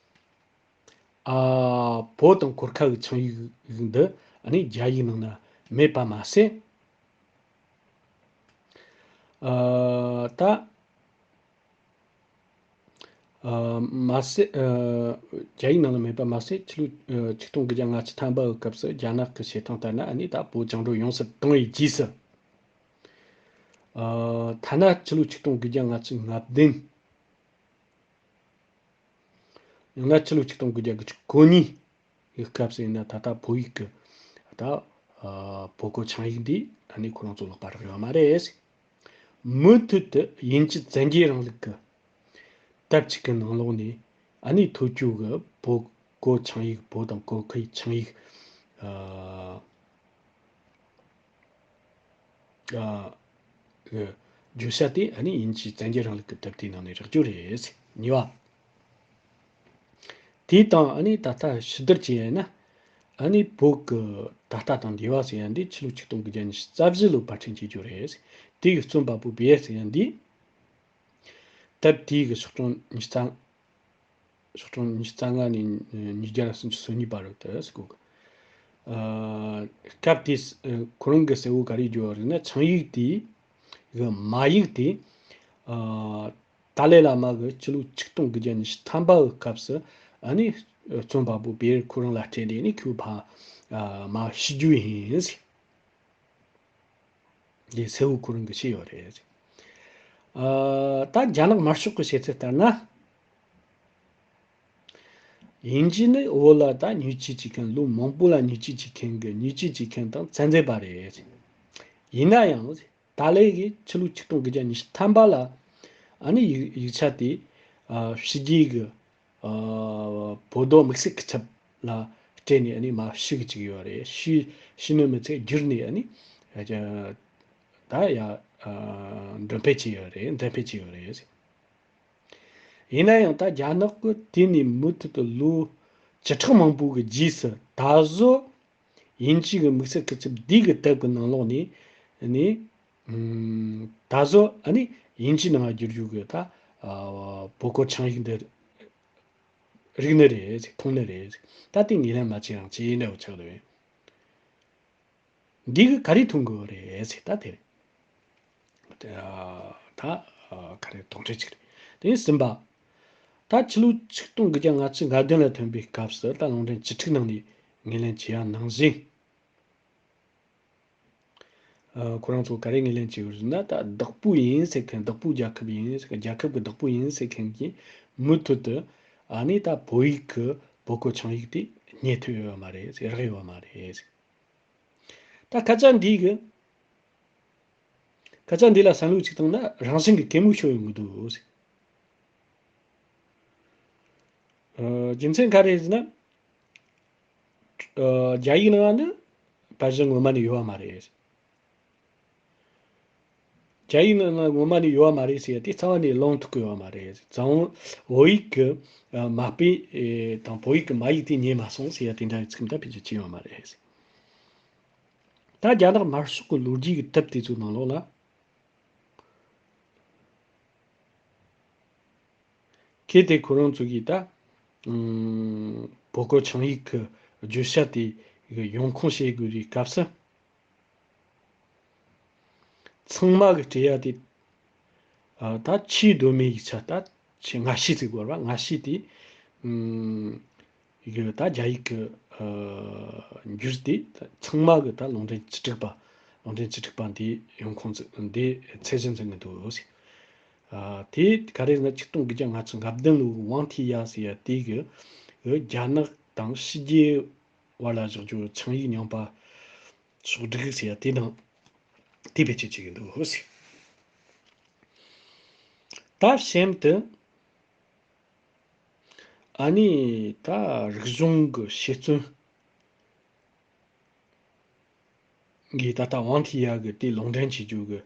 ཨ། བོད་དང་གོར་ཁ་གི་ཆིངས་ཡིག་འདི་ཨ་ནི་རྒྱ་ཡིག་ནང་ན་མེད་པ་མ་ཟད། ཨ། ད། ཨ། མ་ཟད། ཨ། རྒྱ་ཡིག་ནང་ལ་མེད་པ་མ་ཟད་ཕྱི་ལོ་ཨ་ཆིག་སྟོང་དགུ་བརྒྱ་ལྔ་བཅུ་ཐམ་པ་གི་སྐབས་སུ་རྒྱ་ནག་གི་བྱེད་སྟངས་ལྟར་ན་ཨ་ནི་ད་བོད་བཅིངས་འགྲོལ་ཡོངས་སུ་བཏང་བའི་རྗེས་སུ། ཨ། ཐ་ན་ཕྱི་ལོ་ཆིག་སྟོང་དགུ་བརྒྱ་ལྔ་བཅུ་ང་བདུན། ཡང་ན་ཕྱི་ལོ་ཆིག་སྟོང་དགུ་བརྒྱ་དགུ་བཅུ་གོ་གཉིས་ཀྱི་སྐབས་སུ་ཡིན་ན་ད་ལྟ་བོད་ཡིག་གི་ད་ཨ་བོད་གོ་ཆིངས་ཡིག་འདི་ཨ་ནི་ཁོ་རང་ཚོ་ལོག་པ་རག་ཡོད་མ་རེད། མུ་མཐུད་དུ་དབྱིན་ཇི་བཙན་རྒྱལ་རིང་ལུགས་ཀྱི་སྟབས་གཅིག་གི་ནང་ལོགས་ནས་ཨ་ནི་ཐོ་ཅོ་གི་བོད་གོ་ཆིངས་ཡིག་བོད་དང་གོ་ཁའི་ཆིངས་ཡིག་ཨ། ཨ། བརྗོད་བྱ་དེ་ཨ་ནི་དབྱིན་ཇིའི་བཙན་རྒྱལ་རིང་ལུགས་ཀྱི་དེབ་དེའི་ནང་ནས་རག་རྒྱུ་རེད། གཉིས་པ། དེའི་སྟེང་ཨ་ནི་ད་ལྟ་ཕྱི་བསྡུར་བྱས་ཡིན་ན། ཨ་ནི་བོད་ཀྱི་ད་ལྟ་དང་འདས་པ་ཟེར་ཡ་འདི་ཕྱི་ལོ་ཆིག་སྟོང་དགུ་བརྒྱ་ཉི་ཤུ་རྩ་བཞི་ལོ་པར་སྐྲུན་བྱེད་རྒྱུ་རེད། དེ་ཡི་རྩོམ་པ་པོ་བེ་ཟེར་ཡ་འདི། དེབ་དེའི་གི་ཤོག་གྲངས་ཉི་ཤུ་རྩ། ཤོག་གྲངས་ཉི་ཤུ་རྩ་ལྔ་ནས་ཉིས་བརྒྱ་སུམ་ཅུ་སོ་གཉིས་བར་དུ་ཟེར་གོ། ཨ། སྐབས་དེའི་ཁོ་རང་གི་གསལ་བོ་ག་རེ་བརྗོད་པ་རེད་ན་ཆིངས་ཡིག་དེའི་གི་མ་ཡིག་དེ། ཨ། ཏཱ་ལའི་བླ་མ་གི་ཕྱི་ལོ་ཆིག་སྟོང་དགུ་བརྒྱ་ཉི་ཤུ་ཐམ་པ་གི་སྐབས་སུ་ཨ་ནི་རྩོམ་པ་པོ་བེ་ཁོ་རང་ལ་སྤྲད་ནས་ནི་ཁོས་ཕ་མ་ཤི་རྒྱུ་ཡིན་ཟེར། འདི་གསལ་བོ་ཁོ་རང་གིས་བཤད་ཡོད་རེད། ཨ། ད་རྒྱ་ནག་དམར་ཤོག་གི་བཤད་ཚུལ་ལྟར་ན། དབྱིན་ཇི་ནི་བོད་ལ་ད་བརྙས་བཅོས་བྱེད་མཁན་ལོ་མང་པོ་ལ་བརྙས་བཅོས་བྱེད་མཁན་གྱི་བརྙས་བཅོས་བྱེད་མཁན་དང་བཙན་འཛུལ་པ་རེད། ཡིན་ན་ཡང་། ཏཱ་ལའི་གིས་ཕྱི་ལོ་ཆིག་སྟོང་དགུ་བརྒྱ་ཉི་ཤུ་ཐམ་པ་ལ་ཨ་ནི་ཡིག་ཡིག་ཆ་དེ་ཨ་ཕྱི་རྒྱལ་གྱི་ཨ་བོད་དོན་དམིགས་བསལ་སྐུ་ཚབ་ལ་སྤྲད་ནས་ཨ་ནི་མར་ཞུ་གི་བཅུག་ཡོད་རེད། ཞུ་ཞུ་ནི་མི་ཚད་བསྒྱུར་ནས་ཨ་ནི་ཨ་ད་ཡ་ཨ་འགྲེམས་སྤེལ་བྱས་ཡོད་རེད། འགྲེམས་སྤེལ་བྱས་ཡོད་རེད། ཡིན་ན་ཡང་ད་རྒྱ་ནག་གིས་དེ་ནས་མུ་མཐུད་དུ་ལོ་བཅུ་ཕྲག་མང་པོ་གི་རྗེས་སུ་ད་གཟོད་དབྱིན་ཇི་གི་དམིགས་བསལ་སྐུ་ཚབ་འདི་གི་དེབ་ཀྱི་ནང་ལོགས་ནས་ནི་ཨམ་ད་གཟོད་ཨ་ནི་དབྱིན་ཇིའི་ནང་བསྒྱུར་རྒྱུ་གི་ད་ཨ་བོད་གོ་ཆིངས་ཡིག་འདི་རིག་ནི་རེད། མཐོང་ནི་རེད། ད་དེ་ངོས་ལེན་མ་བྱས་ཡང་ཅི་ཡིན་འདྲ་བོ་ཆགས་འདུག་པས། འདི་གི་ག་རེ་མཐོང་གི་ཡོད་རེད་ཟེར་ད་དེ་རེད། ད་ག་རེ་དོགས་འདྲི་ཅིག་རེད། དེ་ནས་གསུམ་པ། ད་ཕྱི་ལོ་ཆིག་སྟོང་དགུ་བརྒྱ་ལྔ་བཅུ་ང་བདུན་ལ་ཐོན་པའི་སྐབས་སུ་ད་ལུང་འདྲེན་བཅུ་དྲུག་ནང་ནས་ངོས་ལེན་བྱས་ཡ་ནང་བཞིན། ཁོ་རང་ཚོ་ག་རེ་ངོས་ལེན་བྱས་ཡོད་ཟེར་ན། ད་བདག་པོ་ཡིན་ཟེར་མཁན། བདག་པོ་རྒྱལ་ཁབ་ཡིན་ཟེར་མཁན། རྒྱལ་ཁབ་ཀྱི་བདག་པོ་ཡིན་ཟེར་མཁན་གྱིས་མུ་མཐུད་དུ་ཨ་ནི་ད་བོད་ཡིག་གི་བོད་གོ་ཆིངས་ཡིག་དེ་རྙེད་ཐུབ་ཡོད་མ་རེད། རག་ཡོད་མ་རེད། ད་སྐད་ཆ་འདི་གི་སྐད་ཆ་འདི་ལ་བསམ་བློ་ཅིག་བཏང་ན་རང་བཞིན་གྱི་གད་མོ་ཤོར་ཡོང་གི་འདུག། ཨ། རྒྱུ་མཚན་ག་རེ་ཟེར་ན། ཨ། རྒྱ་ཡིག་ནང་ནི་པར་གཞི་སྔོན་མ་ནས་ཡོད་པ་མ་རེད། རྒྱ་ཡིག་ནང་ན་སྔོན་མ་ནས་ཡོད་པ་མ་རེད་ཟེར་ཡ་དེ་རྩ་བ་ནས་ལོང་ཐུབ་ཀྱི་ཡོད་པ་མ་རེད། རྩ་བ་བོད་ཡིག་གི་མ་དཔེ་དང་བོད་ཡིག་གི་མ་ཡིག་དེ་རྙེད་མ་སོང་ཟེར་ཡ་དེ་འདྲ་གི་ཚིག་འདི་ཕལ་ཆེར་བྱས་ཡོད་མ་རེད། ད་རྒྱ་ནག་དམར་ཤོག་གི་ལོ་རྒྱུས་ཀྱི་དེབ་དེ་ཚོའི་ནང་ལོགས་ལ། གལ་ཏེ་ཁོ་རང་ཚོ་གིས་ད་ཨམ་བོད་གོ་ཆིངས་ཡིག་གི་བརྗོད་བྱ་དེ་ཡོང་ཁུངས་བཤད་དགོས་རིགས་སྐབས་སུ། ཚང་མ་གི་སྤྲད་ཡ་དེ། ཨ། ད་ཆེས་གདོད་མའི་ཡིག་ཆ། ད་ཆེས་སྔ་ཤོས་ཟེར་དགོས་རེད་པ། སྔ་ཤོས་དེ། ཨམ། ཡིག་ད་རྒྱ་ཡིག་གི་ཨ་འགྱུར་ཏེ་ཚང་མ་གི་ད་ལུང་འདྲེན་བཅུ་དྲུག་པ། ལུང་འདྲེན་བཅུ་དྲུག་པ་འདི་ཡོང་ཁུངས་འདི་ཚད་གཞི་འཛིན་གི་འདུག། ཨ། དེ་ག་རེ་ཟེར་ན་ཆིག་སྟོང་དགུ་བརྒྱ་ལྔ་བཅུ་ང་བདུན་ལོའི་ཝང་ཐི་ཡ་ཟེར་ཡ་དེ་གི་རྒྱ་ནག་དང་ཕྱི་རྒྱལ་བར་ལ་བཞག་རྒྱུ་ཆིངས་ཡིག་རྙིང་པ་ཕྱོགས་བསྒྲིགས་ཟེར་ཡ་དེ་དང་དེ་བེད་སྤྱོད་བྱེད་ཀྱི་འདུག། ད་གཤམ་དུ་ ཨ་ནི་ད་རིག་གཞུང་གི་དཔྱད་རྩོམ་གྱི་ད་ལྟ་ཝང་ཐི་ཡ་གི་དེ་ལུང་འདྲེན་བྱེད་རྒྱུ་གི་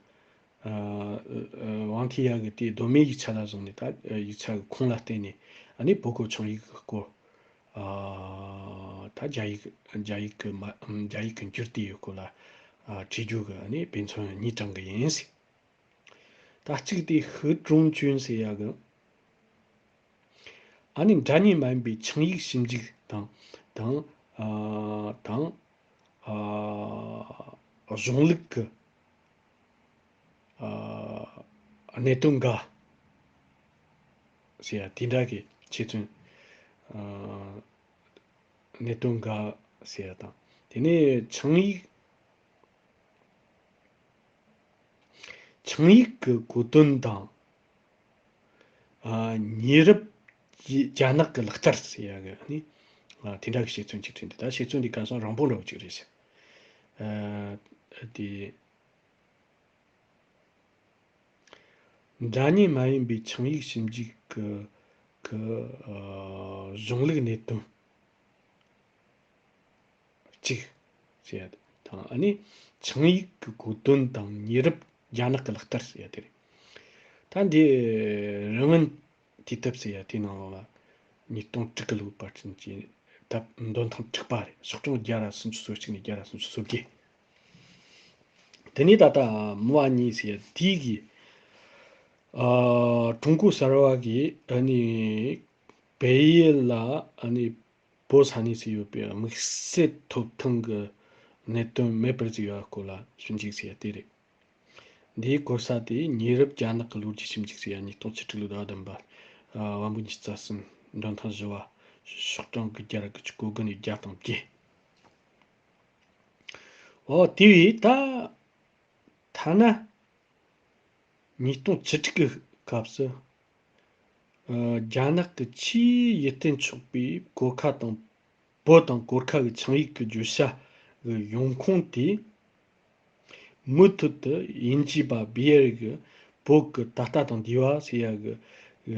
ཨ་ཨ་ཝང་ཐི་ཡ་གི་དེ་གདོད་མའི་ཡིག་ཆ་ལ་བཟུང་ནས། ད་ཡིག་ཆ་གི་ཁུངས་ལ་བརྟེན་ནས་ཨ་ནི་བོད་གོ་ཆིངས་ཡིག་གི་སྐོར། ཨ་ད་རྒྱ་ཡིག་རྒྱ་ཡིག་གི་མ་རྒྱ་ཡིག་གི་འགྱུར་དེ་ཡི་སྐོར་ལ་ཨ་བྲིས་རྒྱུ་གི་ཨ་ནི་དཔེ་མཚོན་གཉིས་དྲངས་གི་ཡིན་ཟེར། ད་གཅིག་དེ་ཧི་ཀྲུང་ཅུན་ཟེར་ཡ་གི། ཨ་ནི་འདྲ་མཉམ་མ་ཡིན་པའི་ཆིངས་ཡིག་ཞིབ་འཇུག་དང་དང་ཨ་དང་ཨ་གཞུང་ལུགས་ཀྱི་ཨ་གནད་དོན་འགའ་ཟེར་ཡ་དེ་འདྲ་གི་དཔྱད་རྩོམ། ཨ་གནད་དོན་འགའ་ཟེར་ཡ་དང་། དེ་ནས་ཆིངས་ཡིག་ཆིངས་ཡིག་གི་གོ་དོན་དང་། ཨ་ཉེ་རབས་རྒྱ་ནག་གི་ལག་བསྟར་ཟེར་ཡ་གི་ནི་ཨ་དེ་འདྲ་གི་དཔྱད་རྩོམ་ཅིག་བྲིས་འདུག་ད་དཔྱད་རྩོམ་འདི་ག་སོང་རིང་པོ་འདྲ་བོ་ཅིག་རེད་ཟེར། ཨ་དེ་འདྲ་མཉམ་མ་ཡིན་པའི་ཆིངས་ཡིག་ཞིབ་འཇུག་གི་གི་ཨ་གཞུང་ལུགས་གནད་དོན་གཅིག་ཟེར་ཡ་དང་། ཨ་ནི་ཆིངས་ཡིག་གི་གོ་དོན་དང་ཉེ་རབས་རྒྱ་ནག་གི་ལག་བསྟར་ཟེར་ཡ་དེ་རེད། ད་འདི་རི་ངན་དུས་དེབ་ཟེར་ཡ་དེའི་ནང་ལོགས་ལ་ཉིས་སྟོང་དྲུག་གི་ལོའི་བར་ཚུན་གྱི་དེབ་འདོན་ཐེངས་དྲུག་པ་རེད། ཤོག་གྲངས་བརྒྱ་ར་སུམ་ཅུ་སོ་གཅིག་ནས་བརྒྱ་ར་སུམ་ཅུ་སོ་བརྒྱད། དེ་ནས་ད་ལྟ་མུའུ་ཨ་ཉི་ཟེར་ཡ་དེའི་གི་ཨ་ཀྲུང་གོ་གསར་བ་གི་ཨ་ནི་བལ་ཡུལ་ལ་ཨ་ནི་བོད་ས་གནས་སུ་ཡོད་པའི་དམིགས་བསལ་ཐོབ་ཐང་གི་གནད་དོན་མེད་པར་བཟོས་པའི་སྐོར་ལ་ཞིབ་འཇུག་ཟེར་ཡ་དེ་རེད། འདིའི་གོ་ས་དེ་ཉེ་རབས་རྒྱ་ནག་གི་ལོ་རྒྱུས་ཞིབ་འཇུག་ཟེར་ཡ་ཉིས་སྟོང་བཅུ་དྲུག་ལོའི་ཟླ་བ་བདུན་པ། ཨ་བམ་པོ་ཉི་ཤུ་རྩ་གསུམ། འདོན་ཐེངས་བཞི་པ། ཤོག་གྲངས་དགུ་བརྒྱ་ར་དགུ་བཅུ་གོ་དགུ་ནས་བརྒྱ་དང་བརྒྱད། འོ་དེ་བས་ད་ཐ་ན་ཉིས་སྟོང་བཅུ་དྲུག་གི་སྐབས་སུ། ཨ་རྒྱ་ནག་གི་ཆེས་ཡིད་བརྟན་ཆོག་པའི་གོར་ཁ་དང་། བོད་དང་གོར་ཁ་གི་ཆིངས་ཡིག་གི་བརྗོད་བྱ་གི་ཡོང་ཁུངས་དེ། མུ་མཐུད་དུ་དབྱིན་ཇི་པ་བི་ཡེར་གྱི་བོད་ཀྱི་ད་ལྟ་དང་འདས་པ་ཟེར་ཡ་གི་གི་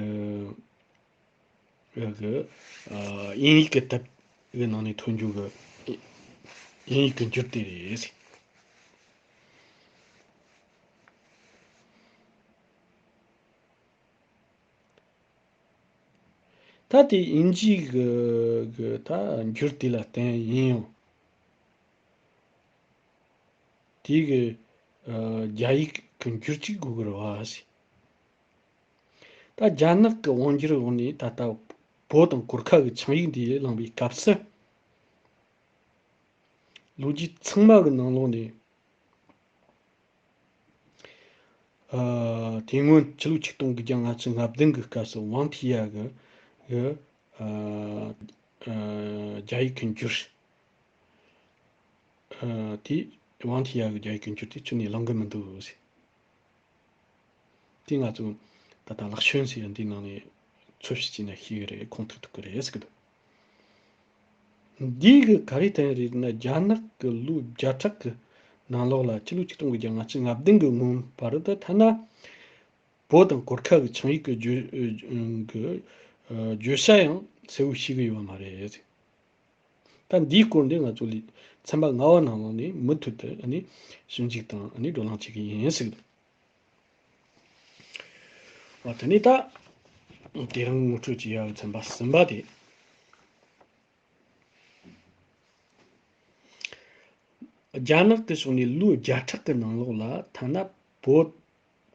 ཨ་དབྱིན་ཡིག་གི་དེབ་གི་ནང་ནས་ཐོན་རྒྱུ་གི་དབྱིན་ཡིག་གི་འགྱུར་དེ་རེད། ད་དེ་དབྱིན་ཇིའི་གི་གི་ད་འགྱུར་དེ་ལ་བརྟེན་ཡིན་ཡང་། དེའི་གི་ཨ་རྒྱ་ཡིག་གི་འགྱུར་གཅིག་དགོས་གི་རེད་བ་ཟེར། ད་རྒྱ་ནག་གི་དབང་སྒྱུར་འོག་ནས་ད་ལྟ་བོད་དང་གོར་ཁ་གི་ཆིངས་ཡིག་འདི་བླངས་པའི་སྐབས་སུ། ལོ་རྒྱུས་ཚང་མ་གི་ནང་ལོགས་ནས། ཨ་དེ་སྔོན་ཕྱི་ལོ་ཆིག་སྟོང་དགུ་བརྒྱ་ལྔ་བཅུ་ང་བདུན་གྱི་སྐབས་སུ་ཝང་ཐི་ཡ་གི་གི་ཨ་ཨ་རྒྱ་ཡིག་གི་འགྱུར་ཨ་དེ་ཝང་ཐི་ཡ་གི་རྒྱ་ཡིག་གི་འགྱུར་དེ་ཁྱོན་ནས་བླང་གི་མི་འདུག་ཟེར། དེ་ང་ཚོ་ད་ལྟ་ལག་ཤོན་ཟེར་ཡ་འདིའི་ནང་ནས་འཚོལ་ཞིབ་བྱས་ན་ཤེས་གི་རེད། ཁུངས་ཐུག་ཐུབ་གི་རེད་ཟེར་གི་འདུག་འདིའི་གི་ག་རེ་བསྟན་རེད་ན། རྒྱ་ནག་གི་ལོ་བརྒྱ་ཕྲག་གི་ནང་ལོགས་ལ། ཕྱི་ལོ་ཆིག་སྟོང་དགུ་བརྒྱ་ལྔ་བཅུ་ང་བདུན་གི་སྔོན་བར་དུ་ཐ་ན་བོད་དང་གོར་ཁ་གི་ཆིངས་ཡིག་གི་བརྗོད་གི་བརྗོད་བྱ་ཡང་གསལ་བོ་ཤེས་གི་ཡོད་མ་རེད། ད་འདིའི་སྐོར་འདི་ང་ཚོ་ལས་ཚན་པ་ལྔ་བ་ནང་ལོགས་ནས་མུ་མཐུད་དུ་ཨ་ནི་ཞིབ་འཇུག་དང་ཨ་ནི་བགྲོ་གླེང་བྱེད་གི་ཡིན་ཟེར་གི་འདུག་འོ་དེ་ནས་ད་དེ་རིང་ངོ་སྤྲོད་བྱེད་ཡག་ཚན་པ་གསུམ་པ་དེ། རྒྱ་ནག་གི་ཕྱོགས་ནས་ལོ་བརྒྱ་ཕྲག་གི་ནང་ལོགས་ལ་ཐ་ན་བོད་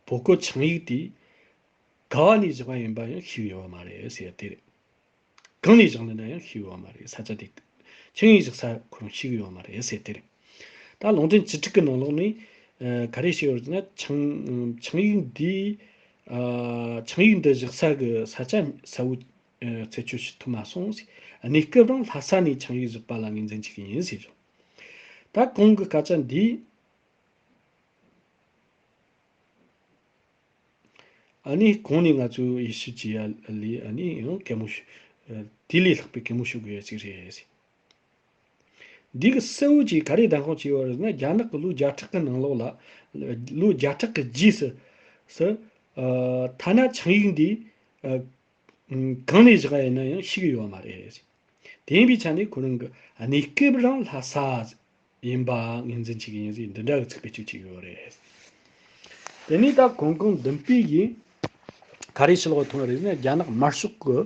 བོད་གོ་ཆིངས་ཡིག་དེ་ག་བ་ནས་བཞག་པ་ཡིན་པ་ཡང་ཤེས་ཡོད་མ་རེད་ཟེར་དེ་རེད། གང་ནས་བཞག་ནི་ན་ཡང་ཤེས་ཡོད་མ་རེད། ས་ཆ་དེ་ཆིངས་ཡིག་བཞག་ས་ཁོ་རང་ཤེས་ཀྱི་ཡོད་མ་རེད་ཟེར་དེ་རེད། ད་ལུང་འདྲེན་བཅུ་དྲུག་གི་ནང་ལོགས་ནས་ཨ་ག་རེ་བཤད་ཡོད་ཟེར་ན། ཆིངས་ཆིངས་ཡིག་འདི་ཨ་ཆིངས་ཡིག་འདི་བཞག་ས་གི་ས་ཆ་གསལ་བོ་ཨ་རྩད་གཅོད་བྱེད་ཐུབ་མ་སོང་ཟེར། གནས་སྐབས་རང་ལྷ་ས་ནས་ཆིངས་ཡིག་བཞག་པ་ལ་ངོས་འཛིན་བྱེད་ཀྱི་ཡིན་ཟེར་བྱུང་། ད་གོང་གི་སྐད་ཆ་འདི། ཨ་ནི་གོང་ནས་ང་ཚོས་དབྱེ་ཞིབ་བྱས་ཡ་ལས་ཨ་ནི་ཡང་གད་མོ་ཤོར། ཨ་དེ་ལས་ལྷག་པའི་གད་མོ་ཤོར་དགོས་ཡ་ཅིག་རེད། འདི་གི་གསལ་བོ་ཅིག་ག་རེ་བདེན་དཔང་བྱས་པ་རེད་ཟེར་ན། རྒྱ་ནག་གི་ལོ་བརྒྱ་ཕྲག་གི་ནང་ལོགས་ལ། ལོ་བརྒྱ་ཕྲག་གི་རྗེས་སུ་སུ་ཨ་ཐ་ན་ཆིངས་ཡིག་འདི་ཨ་ གང་ནས་བཞག་ཡིན་ན་ཡང་ཤེས་ཀྱི་ཡོད་མ་རེད། དེ་ཡིན་པའི་ཆ་ནས་ཁོ་རང་གི་གནས་སྐབས་རང་ལྷ་ས་ཡིན་པ་ངོས་འཛིན་བྱེད་ཀྱི་ཡིན་ཟེར་འདི་འདྲ་གི་ཚིག་བེད་སྤྱོད་བྱེད་ཀྱི་ཡོད་རེད། དེ་ནས་ད་གོང་གོང་བདུན་པའི་གིས་ག་རེ་ཕྱི་ལོགས་ཐོན་རེད་ཟེར་ན། རྒྱ་ནག་དམར་ཤོག་གི་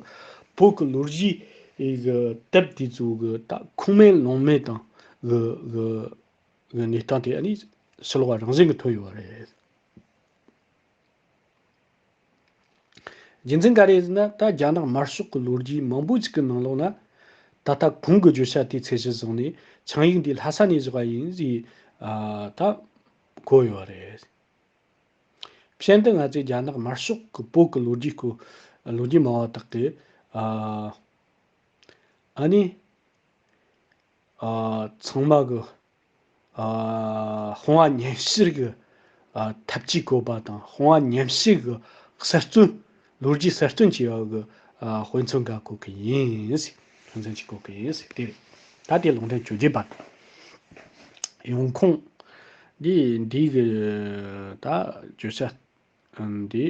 བོད་ཀྱི་ལོ་རྒྱུས་ཀྱི་དེབ་དེ་ཚོ་གི་ད་ཁུངས་མེད་ལུང་མེད་དང་གི་གི་གི་གནས་སྟངས་དེ་ཨ་ནི་ཕྱི་ལོགས་རང་བཞིན་གྱིས་ཐོན་ཡོད་རེད། རྒྱུ་མཚན་ག་རེ་ཟེར་ན། ད་རྒྱ་ནག་དམར་ཤོག་གི་ལོ་རྒྱུས་མང་པོ་ཞིག་གི་ནང་ལོགས་ན། ད་ལྟ་གོང་གི་བརྗོད་བྱ་དེའི་ཚད་གཞི་བཟུང་ནས་ཆིངས་ཡིག་འདི་ལྷ་ས་ནས་བཞག་པ་ཡིན་ཞེས་ཨ་ད་གོ་ཡོད་རེད། བཤད་འདི་ང་ཚོས་རྒྱ་ནག་དམར་ཤོག་གི་བོད་ཀྱི་ལོ་རྒྱུས་སྐོར། ལོ་རྒྱུས་མང་བ་དག་གི་ཨ་ཨ་ནི་ཨ་ཚང་མ་གི་ཨ་དཔུང་བ་མཉམ་གཤིབ་ཀྱི་ཨ་ཐབས་ཇུས་བཀོད་པ་དང་། དཔུང་བ་མཉམ་གཤིབ་ཀྱི་གསར་བརྩོན། ལོ་རྒྱུས་གསར་བརྩོན་བྱས་པ་གི་ཨ་དཔེ་མཚོན་འགའ་བཀོད་གི་ཡིན་ཟེར། དཔེ་མཚོན་ཅིག་བཀོད་གི་ཡིན་ཟེར། དེ་རེད། ད་དེ་ལུང་འདྲེན་བཅོ་བརྒྱད་པ་དང་། ཡོང་ཁུངས་འདི་འདི་གི་ད་བརྗོད་བྱ་འདི་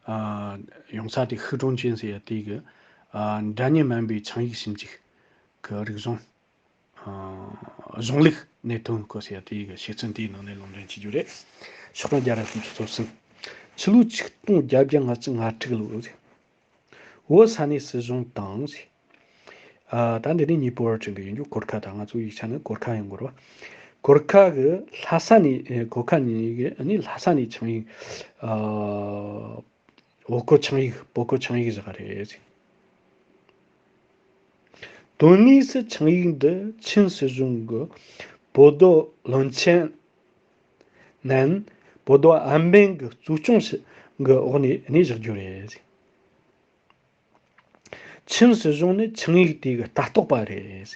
ཨ་ཡོང་ས་དེ་ཤུག་ཀྲུང་ཅན་ཟེར་ཡ་དེ་གི་ཨ་འདྲ་མཉམ་མིན་པའི་ཆིངས་ཡིག་ཞིབ་འཇུག་གི་རིག་གཞུང་ཨ་གཞུང་ལུགས་གནད་དོན་སྐོར་ཟེར་ཡ་དེ་གི་བཤད་ཚུལ་འདིའི་ནང་ནས་ལུང་འདྲེན་བྱེད་རྒྱུ་རེད། ཤོག་གྲངས་བརྒྱ་ར་སུམ་ཅུ་སོ་གསུམ། ཕྱི་ལོ་ཆིག་སྟོང་བརྒྱད་བརྒྱ་ལྔ་བཅུ་ང་དྲུག་ལོ། བོད་ས་གནས་སྲིད་གཞུང་དང་། ཨ་ད་འདི་ནས་གཉིས་པོ་བར་བྱུང་གི་ཡིན་རྒྱུ། གོར་ཁ་དང་། ང་ཚོའི་ཡིག་ཆ་ནི་གོར་ཁ་ཡིན་དགོས་རེད་བ། གོར་ཁ་གི་ལྷ་ས་ནས། ཨེ་གོར་ཁ་ནས་གི་ཨ་ནི་ལྷ་ས་ནས་ཆིངས་ཡིག་ཨ་བོད་གོ་ཆིངས་ཡིག་བོད་གོ་ཆིངས་ཡིག་བཞག་རེད། དོན་དངོས་སུ་ཆིངས་ཡིག་འདི་ཆིན་སྲིད་གཞུང་གི་བོད་རྡོ་བློན་ཆེན་ནན་བོད་རྡོ་ཨན་པན་གྱི་གཙོ་སྐྱོང་ཞིག་གི་འོག་ནས་གནས་བཞག་རྒྱུ་རེད། ཆིན་སྲིད་གཞུང་ནི་ཆིངས་ཡིག་དེ་གི་ལྟ་རྟོག་པ་རེད།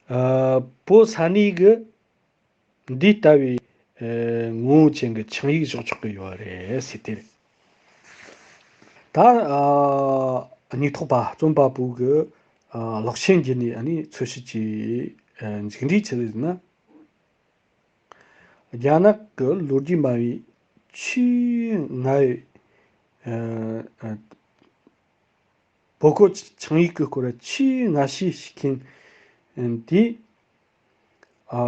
ཨ་བོད་ས་གནས་གི་འདི་ལྟ་བུའི་ཨ་ངོ་བོ་ཅན་གྱི་ཆིངས་ཡིག་བཞག་ཆོག་གི་ཡོད་རེད་ཟེར་ཏེ། ད་ཨ་སྙིགས་ཐོག་པ་རྩོམ་པ་པོ་གི་ཨ་ལག་ཆེན་བརྒྱུད་ནས་ཨ་ནི་འཚོལ་ཞིབ་ཀྱི་ཨ་མཇུག་འབྲས་ཆི་ཟིག་ཟེར་ན། རྒྱ་ནག་གི་ལོ་རྒྱུས་སྨྲ་བའི་ཆེས་སྔ་བའི་ཨ་ཨ་བོད་གོ་ཆིངས་ཡིག་གི་སྐོར་ཆེས་སྔ་ཤོས་ཤིག་མཁན་དེས། ཨ་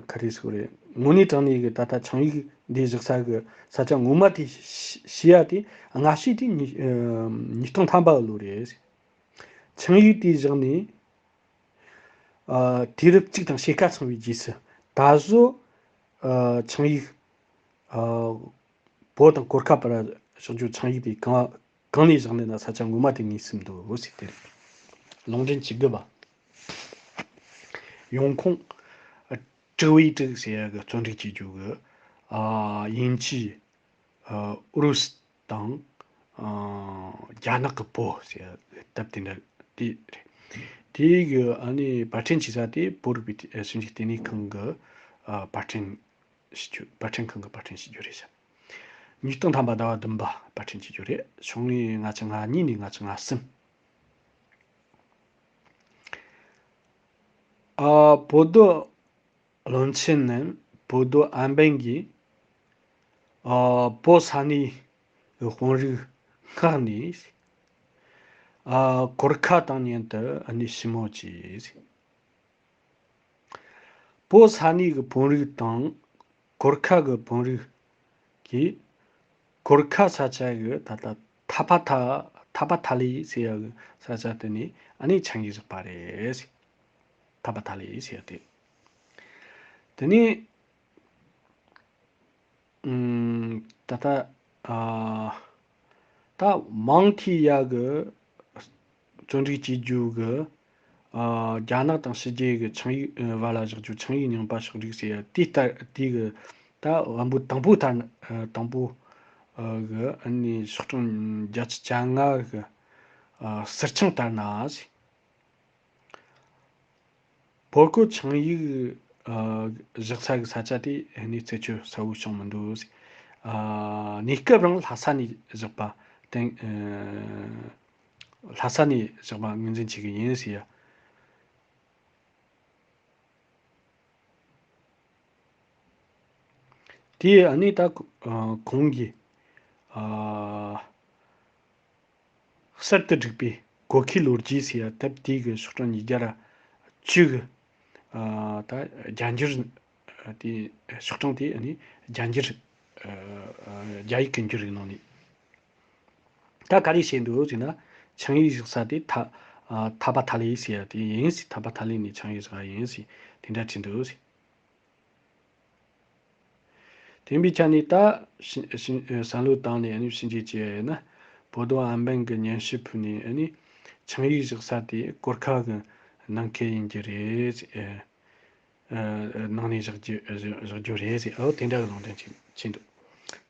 ག་རེ་ཟེར་དགོས་རེད། དངོས་གནས་དྲང་གནས་ཀྱི་ད་ལྟ་ཆིངས་ཡིག་འདི་བཞག་ས་གི་ས་ཆ་ངོ་མ་དེ་ཤེས་ཡ་དེ། སྔ་ཤོས་དེ་ཉིས་ཨ་ཉིས་སྟོང་ཐམ་པ་གི་ལོ་རེད། ཆིངས་ཡིག་དེ་བཞག་ནས་ཨ་དུས་རབས་གཅིག་དང་ཕྱེད་ཀ་སོང་བའི་རྗེས་སུ་ད་གཟོད་ཨ་ཆིངས་ཡིག་ཨ་བོད་དང་གོར་ཁ་བར་བཞག་རྒྱུ་ཆིངས་ཡིག་དེ་གང་གང་ནས་བཞག་ནས་ན་ས་ཆ་ངོ་མ་དེ་ངེས་སུ་འདུག་ཟེར་ཏེ། ལུང་འདྲེན་བྱེད་དགོས་པ། ཡོང་ཁུངས། ཀྲི་ཝི་ཀྲི་ཟེར་ཡ་གི་བརྩོན་འགྲུས་བྱེད་རྒྱུ་གི་ཨ་དབྱིན་ཇི། ཨ་ཨུ་རུ་སུ་དང་ཨ་རྒྱ་ནག་གི་བོད་ཟེར་ཡ་གི་དེབ་དེ་འདྲ་དེ་རེད། དེའི་གི་ཨ་ནི་པར་སྐྲུན་བྱེད་ས་དེ་བོད་རིག་པའི་ཞིབ་འཇུག་ལྟེ་གནས་ཁང་གི་ཨ་པར་སྐྲུན་བྱེད་རྒྱུ། པར་སྐྲུན་ཁང་གི་པར་སྐྲུན་བྱེད་རྒྱུ་རེད་ཤག་ཉིས་སྟོང་ཐམ་པ་ཟླ་བ་བདུན་པ་པར་སྐྲུན་བྱེད་རྒྱུ་རེད། ཆིངས་ཡིག་ལྔ་བཅུ་ང་གཉིས་ནས་ལྔ་བཅུ་ང་གསུམ། ཨ་བོད་རྡོ་བློན་ཆེན་ནས་བོད་རྡོ་ཨན་པན་གྱིས་ཨ་བོད་ས་གནས་ཀྱི་དཔོན་རིགས་མངགས་ནས་ཨ་གོར་ཁ་དང་མཉམ་དུ་ཨ་ནི་ཞི་མོལ་བྱས། བོད་ས་གནས་ཀྱི་དཔོན་རིགས་དང་གོར་ཁ་གི་དཔོན་རིགས་ཀྱིས་གོར་ཁ་ས་ཆ་གི་ད་ལྟ་ཐ་པ་ཐ་ཐ་པ་ཐ་ལི་ཟེར་ཡ་གི་ས་ཆ་དེ་ནས་ཨ་ནི་ཆིངས་ཡིག་བཞག་པ་རེད། ཐ་པ་ཐ་ལི་ཟེར་ཡ་དེ། དེ་ནས་ཨུམ། ད་ལྟ་ཨ་ད་མང་ཐོས་ཡག་གི་བརྩོན་འགྲུས་བྱེད་རྒྱུ་གི་ཨ་རྒྱ་ནག་དང་ཕྱི་རྒྱལ་གི་ཆིངས་ཡིག་ཨ་བར་ལ་བཞག་རྒྱུ་ཆིངས་ཡིག་རྙིང་པ་ཕྱོགས་སྒྲིག་ཟེར་ཡ་དེ་ལྟར་དེ་གི་ད་དབང་པོ་དང་པོ་ལྟར་ན། ཨ་དང་པོ་ཨ་གི་ཨ་ནི་ཤོག་གྲངས་བརྒྱད་ཅུ་གྱ་ལྔ་གི་ཨ་ཟུར་ཆིངས་ལྟར་ན་ཟེར། བོད་གོ་ཆིངས་ཡིག་ཨ་བཞག་ས་གི་ས་ཆ་དེ་གནས་རྩད་གཅོད་གསལ་བོ་བྱུང་མི་འདུག། ཨ་གནས་སྐབས་རང་ལྷ་ས་ནས་བཞག་པ་དེ། ཨ་ལྷ་ས་ནས་བཞག་པ་ངོས་འཛིན་བྱེད་ཀྱི་ཡིན་ཟེར་ཡ། དེ་ཨ་ནི་ད་ཨ་གོང་གི་ ཨ་གསར་དུ་བསྒྲིགས་པའི་གོ་ཁའི་ལོ་རྒྱུས་ཟེར་ཡ་དེབ་དེའི་གི་ཤོག་གྲངས་ཉིས་བརྒྱ་ར་བཅུ་གི་ཨ་ད་རྒྱ་འགྱུར་དེ་ཤོག་གྲངས་དེ་ཨ་ནི་རྒྱ་འགྱུར་ཨ་རྒྱ་ཡིག་གི་འགྱུར་ཡིག་ནང་ནས། ད་ག་རེ་བཤད་འདུག་ཟེར་ན། ཆིངས་ཡིག་བཞག་ས་དེ་ཐ་ཨ་ཐ་པ་ཐ་ལེ་ཟེར་ཡ་དེ་ཡིན་ཟེར། ཐ་པ་ཐ་ལེ་ནས་ཆིངས་ཡིག་བཞག་ཡ་ཡིན་ཟེར་དེ་འདྲ་བྲིས་འདུག་ཟེར། དེ་འབའི་ཆ་ནས་ད་ཤི་ཤི་བསམ་བློ་བཏང་ནས་ཨ་ནི་ཕྱིན་ཆད་བྱས་ཡ་ཡིན་ན། པོ་ཏོ་ཨན་པན་གྱི་སྙན་ཞུ་ཕུལ་ནས་ཨ་ནི་ཆིངས་ཡིག་བཞག་ས་དེ་གོར་ཁ་གི་ནང་ཁུལ་ཡིན་གྱི་རེད་ཟེར། ཨ་ནང་ནས་བཞག་རྒྱུ་བཞག་རྒྱུ་རེད་ཟེར། ཨོ་དེ་འདྲ་གི་ལུང་འདྲེན་བྱས་བྱས་འདུག་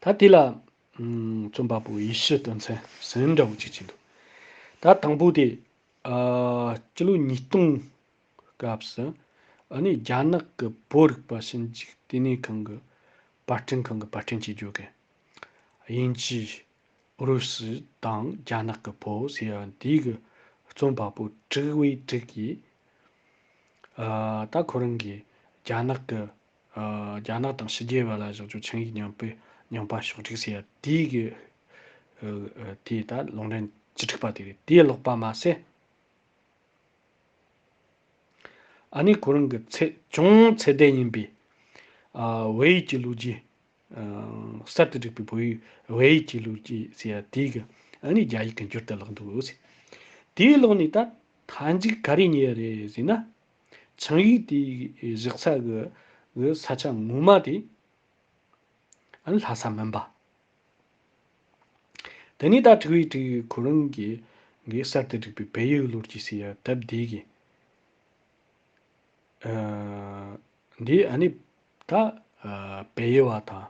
ད་དེ་ལ་ཨམ་རྩོམ་པ་པོ་ཡེ་ཤུ་སྟོན་མཚན་ཟིན་འདྲ་བོ་ཅིག་བྱས་འདུག་ད་དང་པོ་དེ་ཨ་སྤྱི་ལོ་ཉིས་སྟོང་སྐབས་སུ་ཨ་ནི་རྒྱ་ནག་གི་བོད་རིག་པ་ཞིབ་འཇུག་ལྟེ་གནས་ཁང་གི་པར་སྐྲུན་ཁང་གི་པར་སྐྲུན་བྱེད་རྒྱུ་གི་དབྱིན་ཇི། ཨུ་རུ་སུ་དང་རྒྱ་ནག་གི་བོད་ཟེར་ཡ་འདི་གི་རྩོམ་པ་པོ་དྲུག་བའི་དྲུག་གིས། ཨ་ད་ཁོ་རང་གིས་རྒྱ་ནག་གི་ཨ་རྒྱ་ནག་དང་ཕྱི་རྒྱལ་བ་ལ་བཞག་རྒྱུ་ཆིངས་ཡིག་རྙིང་པའི་རྙིང་པ་ཕྱོགས་སྒྲིག་ཟེར་ཡ་དེའི་གི་ཨ་ཨ་དེ་ད་ལུང་འདྲེན་བཅུ་དྲུག་པ་དེ་རེད། དེ་ལོག་པ་མ་ཟད། ཨ་ནི་ཁོ་རང་གི་ཚད་ཅུང་ཚད་ལྡན་ཡིན་པའི་ཨ་བོད་ཡིག་གི་ལོ་རྒྱུས། ཨ་གསར་དུ་བསྒྲིགས་པའི་བོད་ཡིག་བོད་ཡིག་གི་ལོ་རྒྱུས་ཟེར་ཡ་དེ་གི་ཨ་ནི་རྒྱ་ཡིག་གི་འགྱུར་དུ་བཀླགས་འདུག་ཟེར། དེའི་ལོག་ནས་ད་མཐའ་མཇུག་ག་རེ་རྙེད་ཡ་རེད་ཟེར་ན། ཆིངས་ཡིག་དེ་བཞག་ས་གི་གི་ས་ཆ་ངོ་མ་དེ་ཨ་ནི་ལྷ་ས་མིན་པ། དེ་ནས་ད་དྲུག་བའི་དྲུག་ཁོ་རང་གིས་གི་གསར་དུ་བསྒྲིགས་པའི་བལ་ཡུལ་ལོ་རྒྱུས་ཟེར་ཡ་དེབ་དེ་གི་ཨ་འདི་ཨ་ནི་ད་ཨ་བལ་ཡུལ་བ་དང་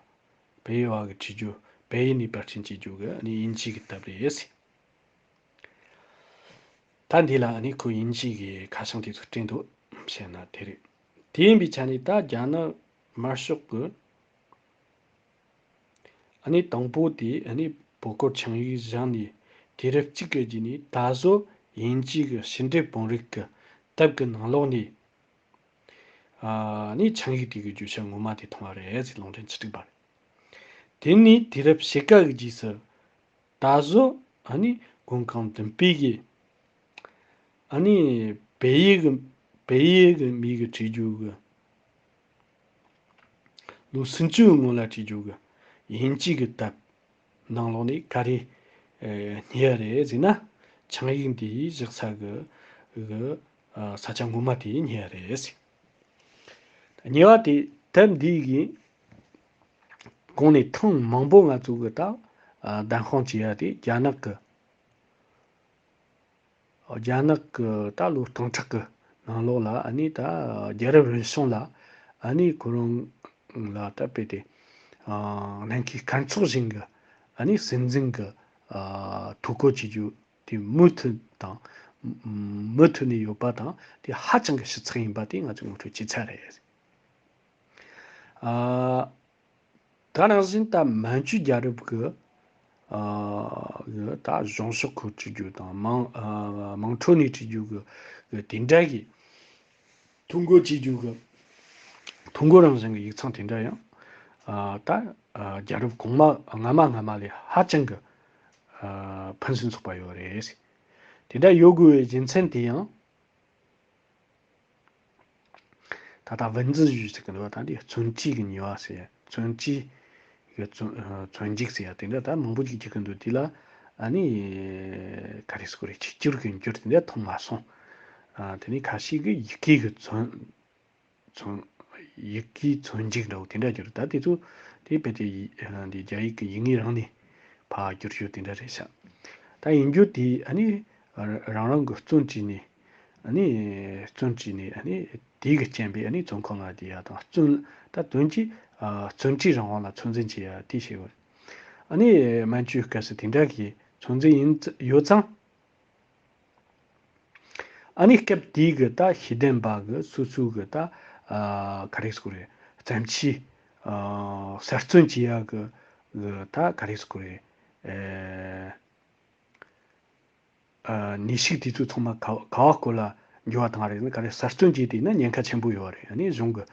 བལ་ཡུལ་བ་གི་བྲིས་རྒྱུ། བལ་ཡུལ་ནས་པར་སྐྲུན་བྱེད་རྒྱུ་གི་ཨ་ནི་དབྱིན་ཇི་གི་དེབ་རེད། ད་འདི་ལ་ཨ་ནི་ཁོ་དབྱིན་ཇི་གི་ཁ་བྱང་དེ་ཚོ་བྲིས་འདུག་བཤད་ན་དེ་རེད། དེ་ཡིན་པའི་ཆ་ནས་ད་རྒྱ་ནག་དམར་ཤོག་གི་ཨ་ནི་དང་པོ་དེ་ཨ་ནི་བོད་སྐོར་ཆིངས་ཡིག་བཞག་ནས་དུས་རབས་གཅིག་གི་རྗེས་ནས་ད་གཟོད་དབྱིན་ཇི་གི་ཕྱི་འབྲེལ་དཔོན་རིགས་ཀྱི་དེབ་ཀྱི་ནང་ལོགས་ནས་ཨ་ནི་ཆིངས་ཡིག་དེ་གི་བརྗོད་བྱ་ངོ་མ་དེ་མཐོང་བ་རེད་ཟེར་ལུང་འདྲེན་བཅུ་དྲུག་པ་རེད། དེ་ནས་དུས་རབས་ཕྱེད་ཀ་གི་རྗེས་སུ་ད་གཟོད་ཨ་ནི་མགོན་ཁང་བདུན་པའི་གི་ཨ་ནི་བལ་ཡུལ་གི་བལ་ཡུལ་གི་མི་གི་བྲིས་རྒྱུ་གི་ལོ་སུམ་ཅུ་སྔོན་ལ་བྲིས་རྒྱུ་གི་དབྱིན་ཇི་གི་དེབ་ནང་ལོགས་ནས་ག་རེ་ཨེ་རྙེད་ཡ་རེད་ཟེར་ན། ཆིངས་ཡིག་འདི་བཞག་ས་གི་གི་ཨ་ས་ཆ་ངོ་མ་དེ་རྙེད་ཡ་རེད་ཟེར། གཉིས་པ་དེ་དེབ་འདི་གི་གོང་ནས་ཐེངས་མང་པོ་ང་ཚོ་གི་ད་ཨ་བདམས་ཤོག་བྱས་ཡ་དེ་རྒྱ་ནག་གི་རྒྱ་ནག་གི་ད་ལོ་སྟོང་ཕྲག་གི་ནང་ལོགས་ལ་ཨ་ནི་ད་རྒྱལ་རབས་རིམ་བྱོན་ལ་ཨ་ནི་ཁོ་རང་ལ་ད་དཔེ་དེ་ཨ་ལྷན་སྐྱེས་སྐར་ཚོགས་བཞིན་གི་ཨ་ནི་སྲིད་འཛིན་གི་ཨ་ཐུགས་ཁུར་བྱེད་རྒྱུ་དེ་མུ་མཐུད་དང་མུ་མཐུད་ནས་ཡོད་པ་དང་དེ་ཧ་ཅང་གི་ཞིབ་ཚགས་ཡིན་པ་དེ་ང་ཚོས་ངོ་སྤྲོད་བྱས་ཚར་རེད། ཨ། ད་ནང་བཞིན་ད་མན་ཇུ་རྒྱལ་རབས་ཀྱི་ཨ་ད་གཞུང་ཕྱོགས་ཁུལ་བྲིས་རྒྱུ་དང་དམངས་ཨ་དམངས་ཁྲོད་ནས་བྲིས་རྒྱུ་གི་གི་དེ་འདྲ་གི་ཐོ་འགོད་བྱེད་རྒྱུ་གི་ཐོ་འགོད་རང་བཞིན་གྱི་ཡིག་ཚང་དེ་འདྲ་ཡང་ཨ་ད་ཨ་རྒྱལ་རབས་གོང་མ་སྔ་མ་སྔ་མ་ལས་ཧ་ཅང་གི་ཨ་ཕུན་སུམ་ཚོགས་པ་ཡོད་རེད། དེ་འདྲ་ཡོད་དགོས་པའི་རྒྱུ་མཚན་དེ་ཡང་། ད་ལྟ་文字狱ཟེར་གི་འདུག་ད་འདི་མཚོན་བྱེད་ཀྱི་ཉེས་པ་ཟེར་ཡ། མཚོན་བྱེད་ཀྱི་མཚོན་མཚོན་འཇུག་ཟེར་ཡ་དེ་འདྲ་ད་མང་པོ་ཅིག་རྒྱག་གི་འདུག་དེ་ལ་ཨ་ནི་ག་རེ་ཟེར་དགོས་རེད། གཅིག་གྱུར་གྱི་འགྱུར་དེ་འདྲ་མཐོང་མ་སོང་། ཨ་དེ་ནི་ཁ་ཤས་ཀྱིས་ཡི་གེ་གི་མཚོན་མཚོན་ཡི་གེའི་མཚོན་འཇུག་འདྲ་བོ་དེ་འདྲ་འགྱུར། ད་དེ་ཚོ་དེ་རྦད་དེ་ཡི་འདི་རྒྱ་ཡིག་གི་ཡིག་ངོས་རང་ནས་ཕར་བསྒྱུར་ཞོར་དེ་འདྲ་རེད་ཤག་ད་ཡིན་རྒྱུ་དེ་ཨ་ནི་རང་རང་གི་བརྩོན་བྱས་ནས། ཨ་ནི་བརྩོན་བྱས་ནས་ཨ་ནི་དེ་གི་རྐྱེན་པས་ཨ་ནི་བཙོན་ཁང་ལ་བསྡད་ཡ་དང་བཙོན་ད་དོན་གྱིས་ཨ་བཙོན་ཁྲིམས་རང་དབང་ལ་ཚོད་འཛིན་བྱེད་ཡ་དེ་བྱེད་དགོས། ཨ་ནི་མན་ཇུའི་སྐབས་སུ་དེ་འདྲ་གི་ཚོད་འཛིན་ཡིན་ཙ་ཡོད་ཙང་། ཨ་ནི་སྐབས་དེའི་གི་ད་ཤེས་ལྡན་པ་གི་སོ་སོའི་གི་ད་ཨ་ག་རེ་ཟེར་དགོས་རེད། བརྩམས་ཆོས་ཨ་གསར་རྩོམ་བྱེད་ཡ་གི་གི་ད་ག་རེ་ཟེར་དགོས་རེད། ཨེ། ཨ་ནུས་ཤུགས་དེ་ཚོ་ཚང་མ་ག་ག་བ་སྐོར་ལ་འགྱུར་བ་བཏང་རེད་ན། ག་རེ་གསར་རྩོམ་བྱས་དེ་ན་ཉེན་ཁ་ཆེན་པོ་ཡོད་རེད། ཨ་ནི་གཞུང་གི་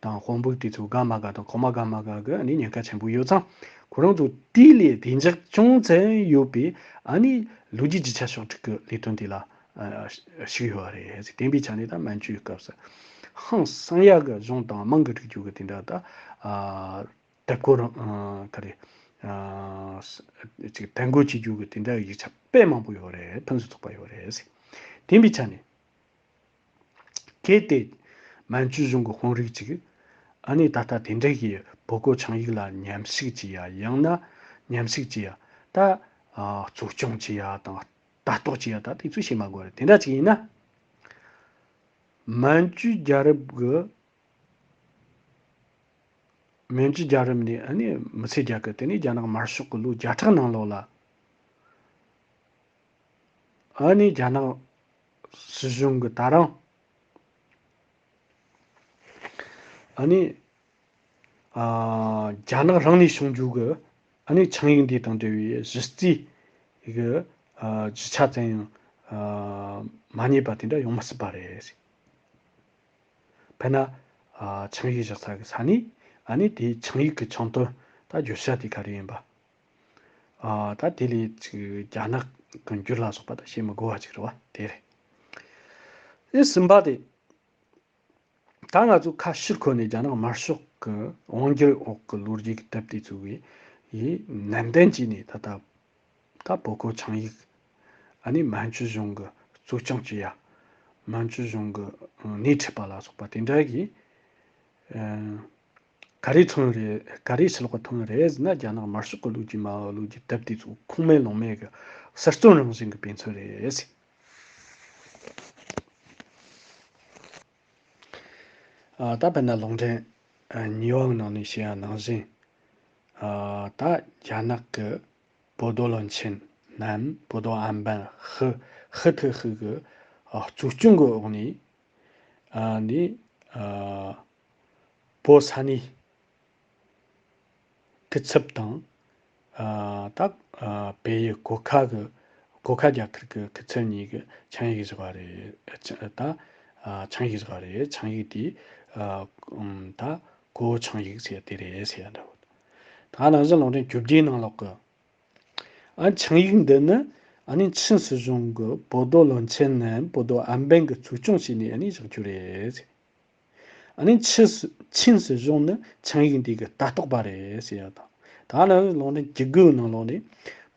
དང་དཔོན་པོ་དེ་ཚོ་དགའ་མ་དགའ་དང་གོང་མ་དགའ་མ་དགའ་གི་ཨ་ནི་ཉེན་ཁ་ཆེན་པོ་ཡོད་ཙང་། ཁོ་རང་ཚོ་དེ་ལས་བདེ་འཇགས་ཅུང་ཙམ་ཡོད་པའི་ཨ་ནི་ལོ་རྒྱུས་རྒྱུ་ཆ་ཕྱོགས་སྒྲིག་གི་ལས་དོན་དེ་ལ་ཨ་ཞུགས་ཡོད་རེད། དེ་འདྲའི་ཆ་ནས་ད་མན་ཇུའི་སྐབས་སུ་ཧང་སང་ཡག་གི་གཞུང་དང་དམངས་ཀྱི་སྒྲིག་གཞི་གི་དེ་འདྲ་ད་ཨ་དེབ་སྐོར་ཨ་ག་རེ་ཨ་ཅིག་དན་འགོད་བྱེད་རྒྱུ་གི་དེ་འདྲ་ཡིག་ཆ་དཔེ་མང་པོ་ཡོད་རེད། ཕུན་སུམ་ཚོགས་པ་ཡོད་རེད། དེ་འདྲའི་ཆ་ནས། གལ་ཏེ་མན་ཇུ་གཞུང་གི་དཔོན་རིགས་ཅིག་ཨ་ནི་ད་ལྟ་དེ་འདྲ་གི་བོད་གོ་ཆིངས་ཡིག་ལ་མཉམ་ཞུགས་བྱེད་ཡ། ཡང་ན་མཉམ་ཞུགས་བྱེད་ཡ། ད་ཨ་གཙོ་སྐྱོང་བྱེད་ཡ་དང་ལྟ་རྟོག་བྱེད་ཡ། ད་དེ་ཚོ་བྱེད་མ་དགོས་རེད། དེ་འདྲ་ཅིག་ཡིན་ན། མན་ཇུ་རྒྱལ་རབས་ཀྱི། མན་ཇུ་རྒྱལ་རབས་ནས་ཨ་ནི་མི་ཚེ་རྒྱལ་ཁབ། དེ་ནས་རྒྱ་ནག་དམར་ཤོག་གི་ལོ་བརྒྱ་ཕྲག་ནང་ལོགས་ལ། ཨ་ནི་རྒྱ་ནག་སྲིད་གཞུང་གི་ད་རང་ཨ་ནི་ཨ་རྒྱ་ནག་རང་ནས་བྱུང་རྒྱུ་གི་ཨ་ནི་ཆིངས་ཡིག་འདི་དང་འབྲེལ་བའི་གཞི་རྩའི་གི་ཨ་རྒྱུ་ཆ་ཙམ་ཡང་ཨ་མ་རྙེད་པ་དེ་འདྲ་ཡོང་མི་སྲིད་པ་རེད། དཔེར་ན་ཨ་ཆིངས་ཡིག་བཞག་ས་གི་ས་ནས་ཨ་ནི་དེའི་ཆིངས་ཡིག་གི་ཆིངས་དོན་ད་བརྗོད་བྱ་དེ་ག་རེ་ཡིན་པ། ཨ་ད་དེ་ལས་ཅིག་རྒྱ་ནག་གི་འགྱུར་ལ་སོགས་པ་ད་བྱེད་མི་དགོས་པ་ཅིག་རེད་བ། དེ་རེད། ཨེ་གསུམ་པ་དེ། ད་ང་ཚོ་ཁ་ཕྱིར་འཁོར་ནས་རྒྱ་ནག་དམར་ཤོག་གི་དབང་སྒྱུར་འོག་གི་ལོ་རྒྱུས་ཀྱི་དེབ་དེ་ཚོ་གི་ཡི་ནན་ཏན་བྱས་ནས་ད་ལྟ་ད་བོད་གོ་ཆིངས་ཡིག་ཨ་ནི་མན་ཇུ་གཞུང་གི་གཙོ་སྐྱོང་བྱེད་ཡ། མན་ཇུ་གཞུང་གི་སྣེ་ཁྲིད་པ་ལ་སོགས་པ་དེ་འདྲ་གི་ཨ་ག་རེ་ཐོན་རེད། ག་རེ་ཕྱི་ལོགས་ཐོན་རེད་ཟེར་ན། རྒྱ་ནག་དམར་ཤོག་གི་ལོ་རྒྱུས་མ་ལོ་རྒྱུས་དེབ་དེ་ཚོ་ཁུངས་མེད་ལུང་མེད་ཀྱི་ཟུར་བརྩོན་རང་བཞིན་གྱི་དཔེ་མཚོན་རེད། ཨ་ད་དཔེར་ན་ལུང་འདྲེན་ཨ་ཉེ་བའི་ནང་ནས་བཤད་ཡ་ནང་བཞིན། ཨ་ད་རྒྱ་ནག་གི་博多论剑 ནམ་博多案板 ཧི་ཧི་ཐི་ཧི་གི་ཨ་གཙོ་སྐྱོང་གི་འོག་ནས་ཨ་ནི་ཨ་བོད་ས་གནས་སྐུ་ཚབ་དང་། ཨ་ད་ཨ་བལ་ཡུལ་གོ་ཁ་གི་གོ་ཁ་རྒྱ་གར་གི་སྐུ་ཚབ་གཉིས་ཀྱི་ཆིངས་ཡིག་བཞག་པ་རེད། ཨ་ཆ་ད་ཨ་ཆིངས་ཡིག་བཞག་པ་རེད། ཆིངས་ཡིག་དེ་ཨ་ཨམ་ད་གོ་ཆིངས་ཡིག་ཟེར་དེ་རེད་ཟེར་ཡ་འདྲ་བོ། ད་ནང་བཞིན་ལུང་འདྲེན་བཅོ་བརྒྱད་ནང་ལོགས་ཀྱི་ཨ་ཆིངས་ཡིག་འདི་ནི་ཨ་ནི་ཆིན་སྲིད་གཞུང་གི་博多论剑 ནམ་博多案板 གི་གཙོ་སྐྱོང་བྱས་ནས་ཨ་ནི་བཞག་རྒྱུ་རེད། ཨ་ནི་ཆི་སི་ཆིན་སྲིད་གཞུང་ནི་ཆིངས་ཡིག་འདི་གི་ལྟ་རྟོག་པ་རེད་ཟེར་ཡ་དང་། ད་ནི་ལུང་འདྲེན་བཅུ་དགུ་ནང་ལོགས་ནས་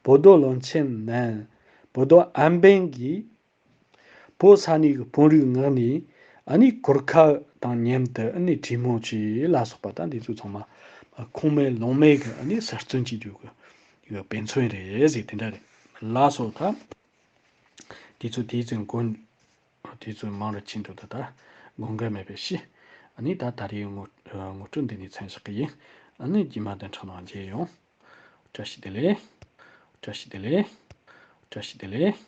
博多论剑 ནམ་博多案板 གིས་བོད་ས་གནས་ཀྱི་དཔོན་རིགས་མངགས་ནས་ཨ་ནི་གོར་ཁ་དང་མཉམ་དུ་ཨ་ནི་གྲོས་མོལ་བྱས་ལ་སོགས་པ་དང་། འདི་ཚོ་ཚང་མ་ཁུངས་མེད་ལུང་མེད་ཀྱི་ཨ་ནི་ཟུར་བརྩོན་བྱེད་རྒྱུ་གི་དཔེ་མཚོན་རེད་ཟེར་དེ་འདྲ་རེད་ལགས་སོ། ད་དེ་ཚོ་དེའི་ཚེ་མགོ་དེ་ཚོ་མང་རུ་ཕྱིན་འདུག་ད་ད་དགོངས་འགལ་མེད་པའི་ཕྱིར། ཨ་ནི་ད་ད་རེས་ངོ་ངོ་སྤྲོད་འདི་ནས་མཚམས་བཞག་གི་ཡིན། ཨ་ནི་རྗེས་མ་དུམ་གྲ་ནང་མཇལ་ཡོང་། བཀྲ་ཤིས་བདེ་ལེགས། བཀྲ་ཤིས་བདེ་ལེགས། བཀྲ་ཤིས་བདེ་ལེགས།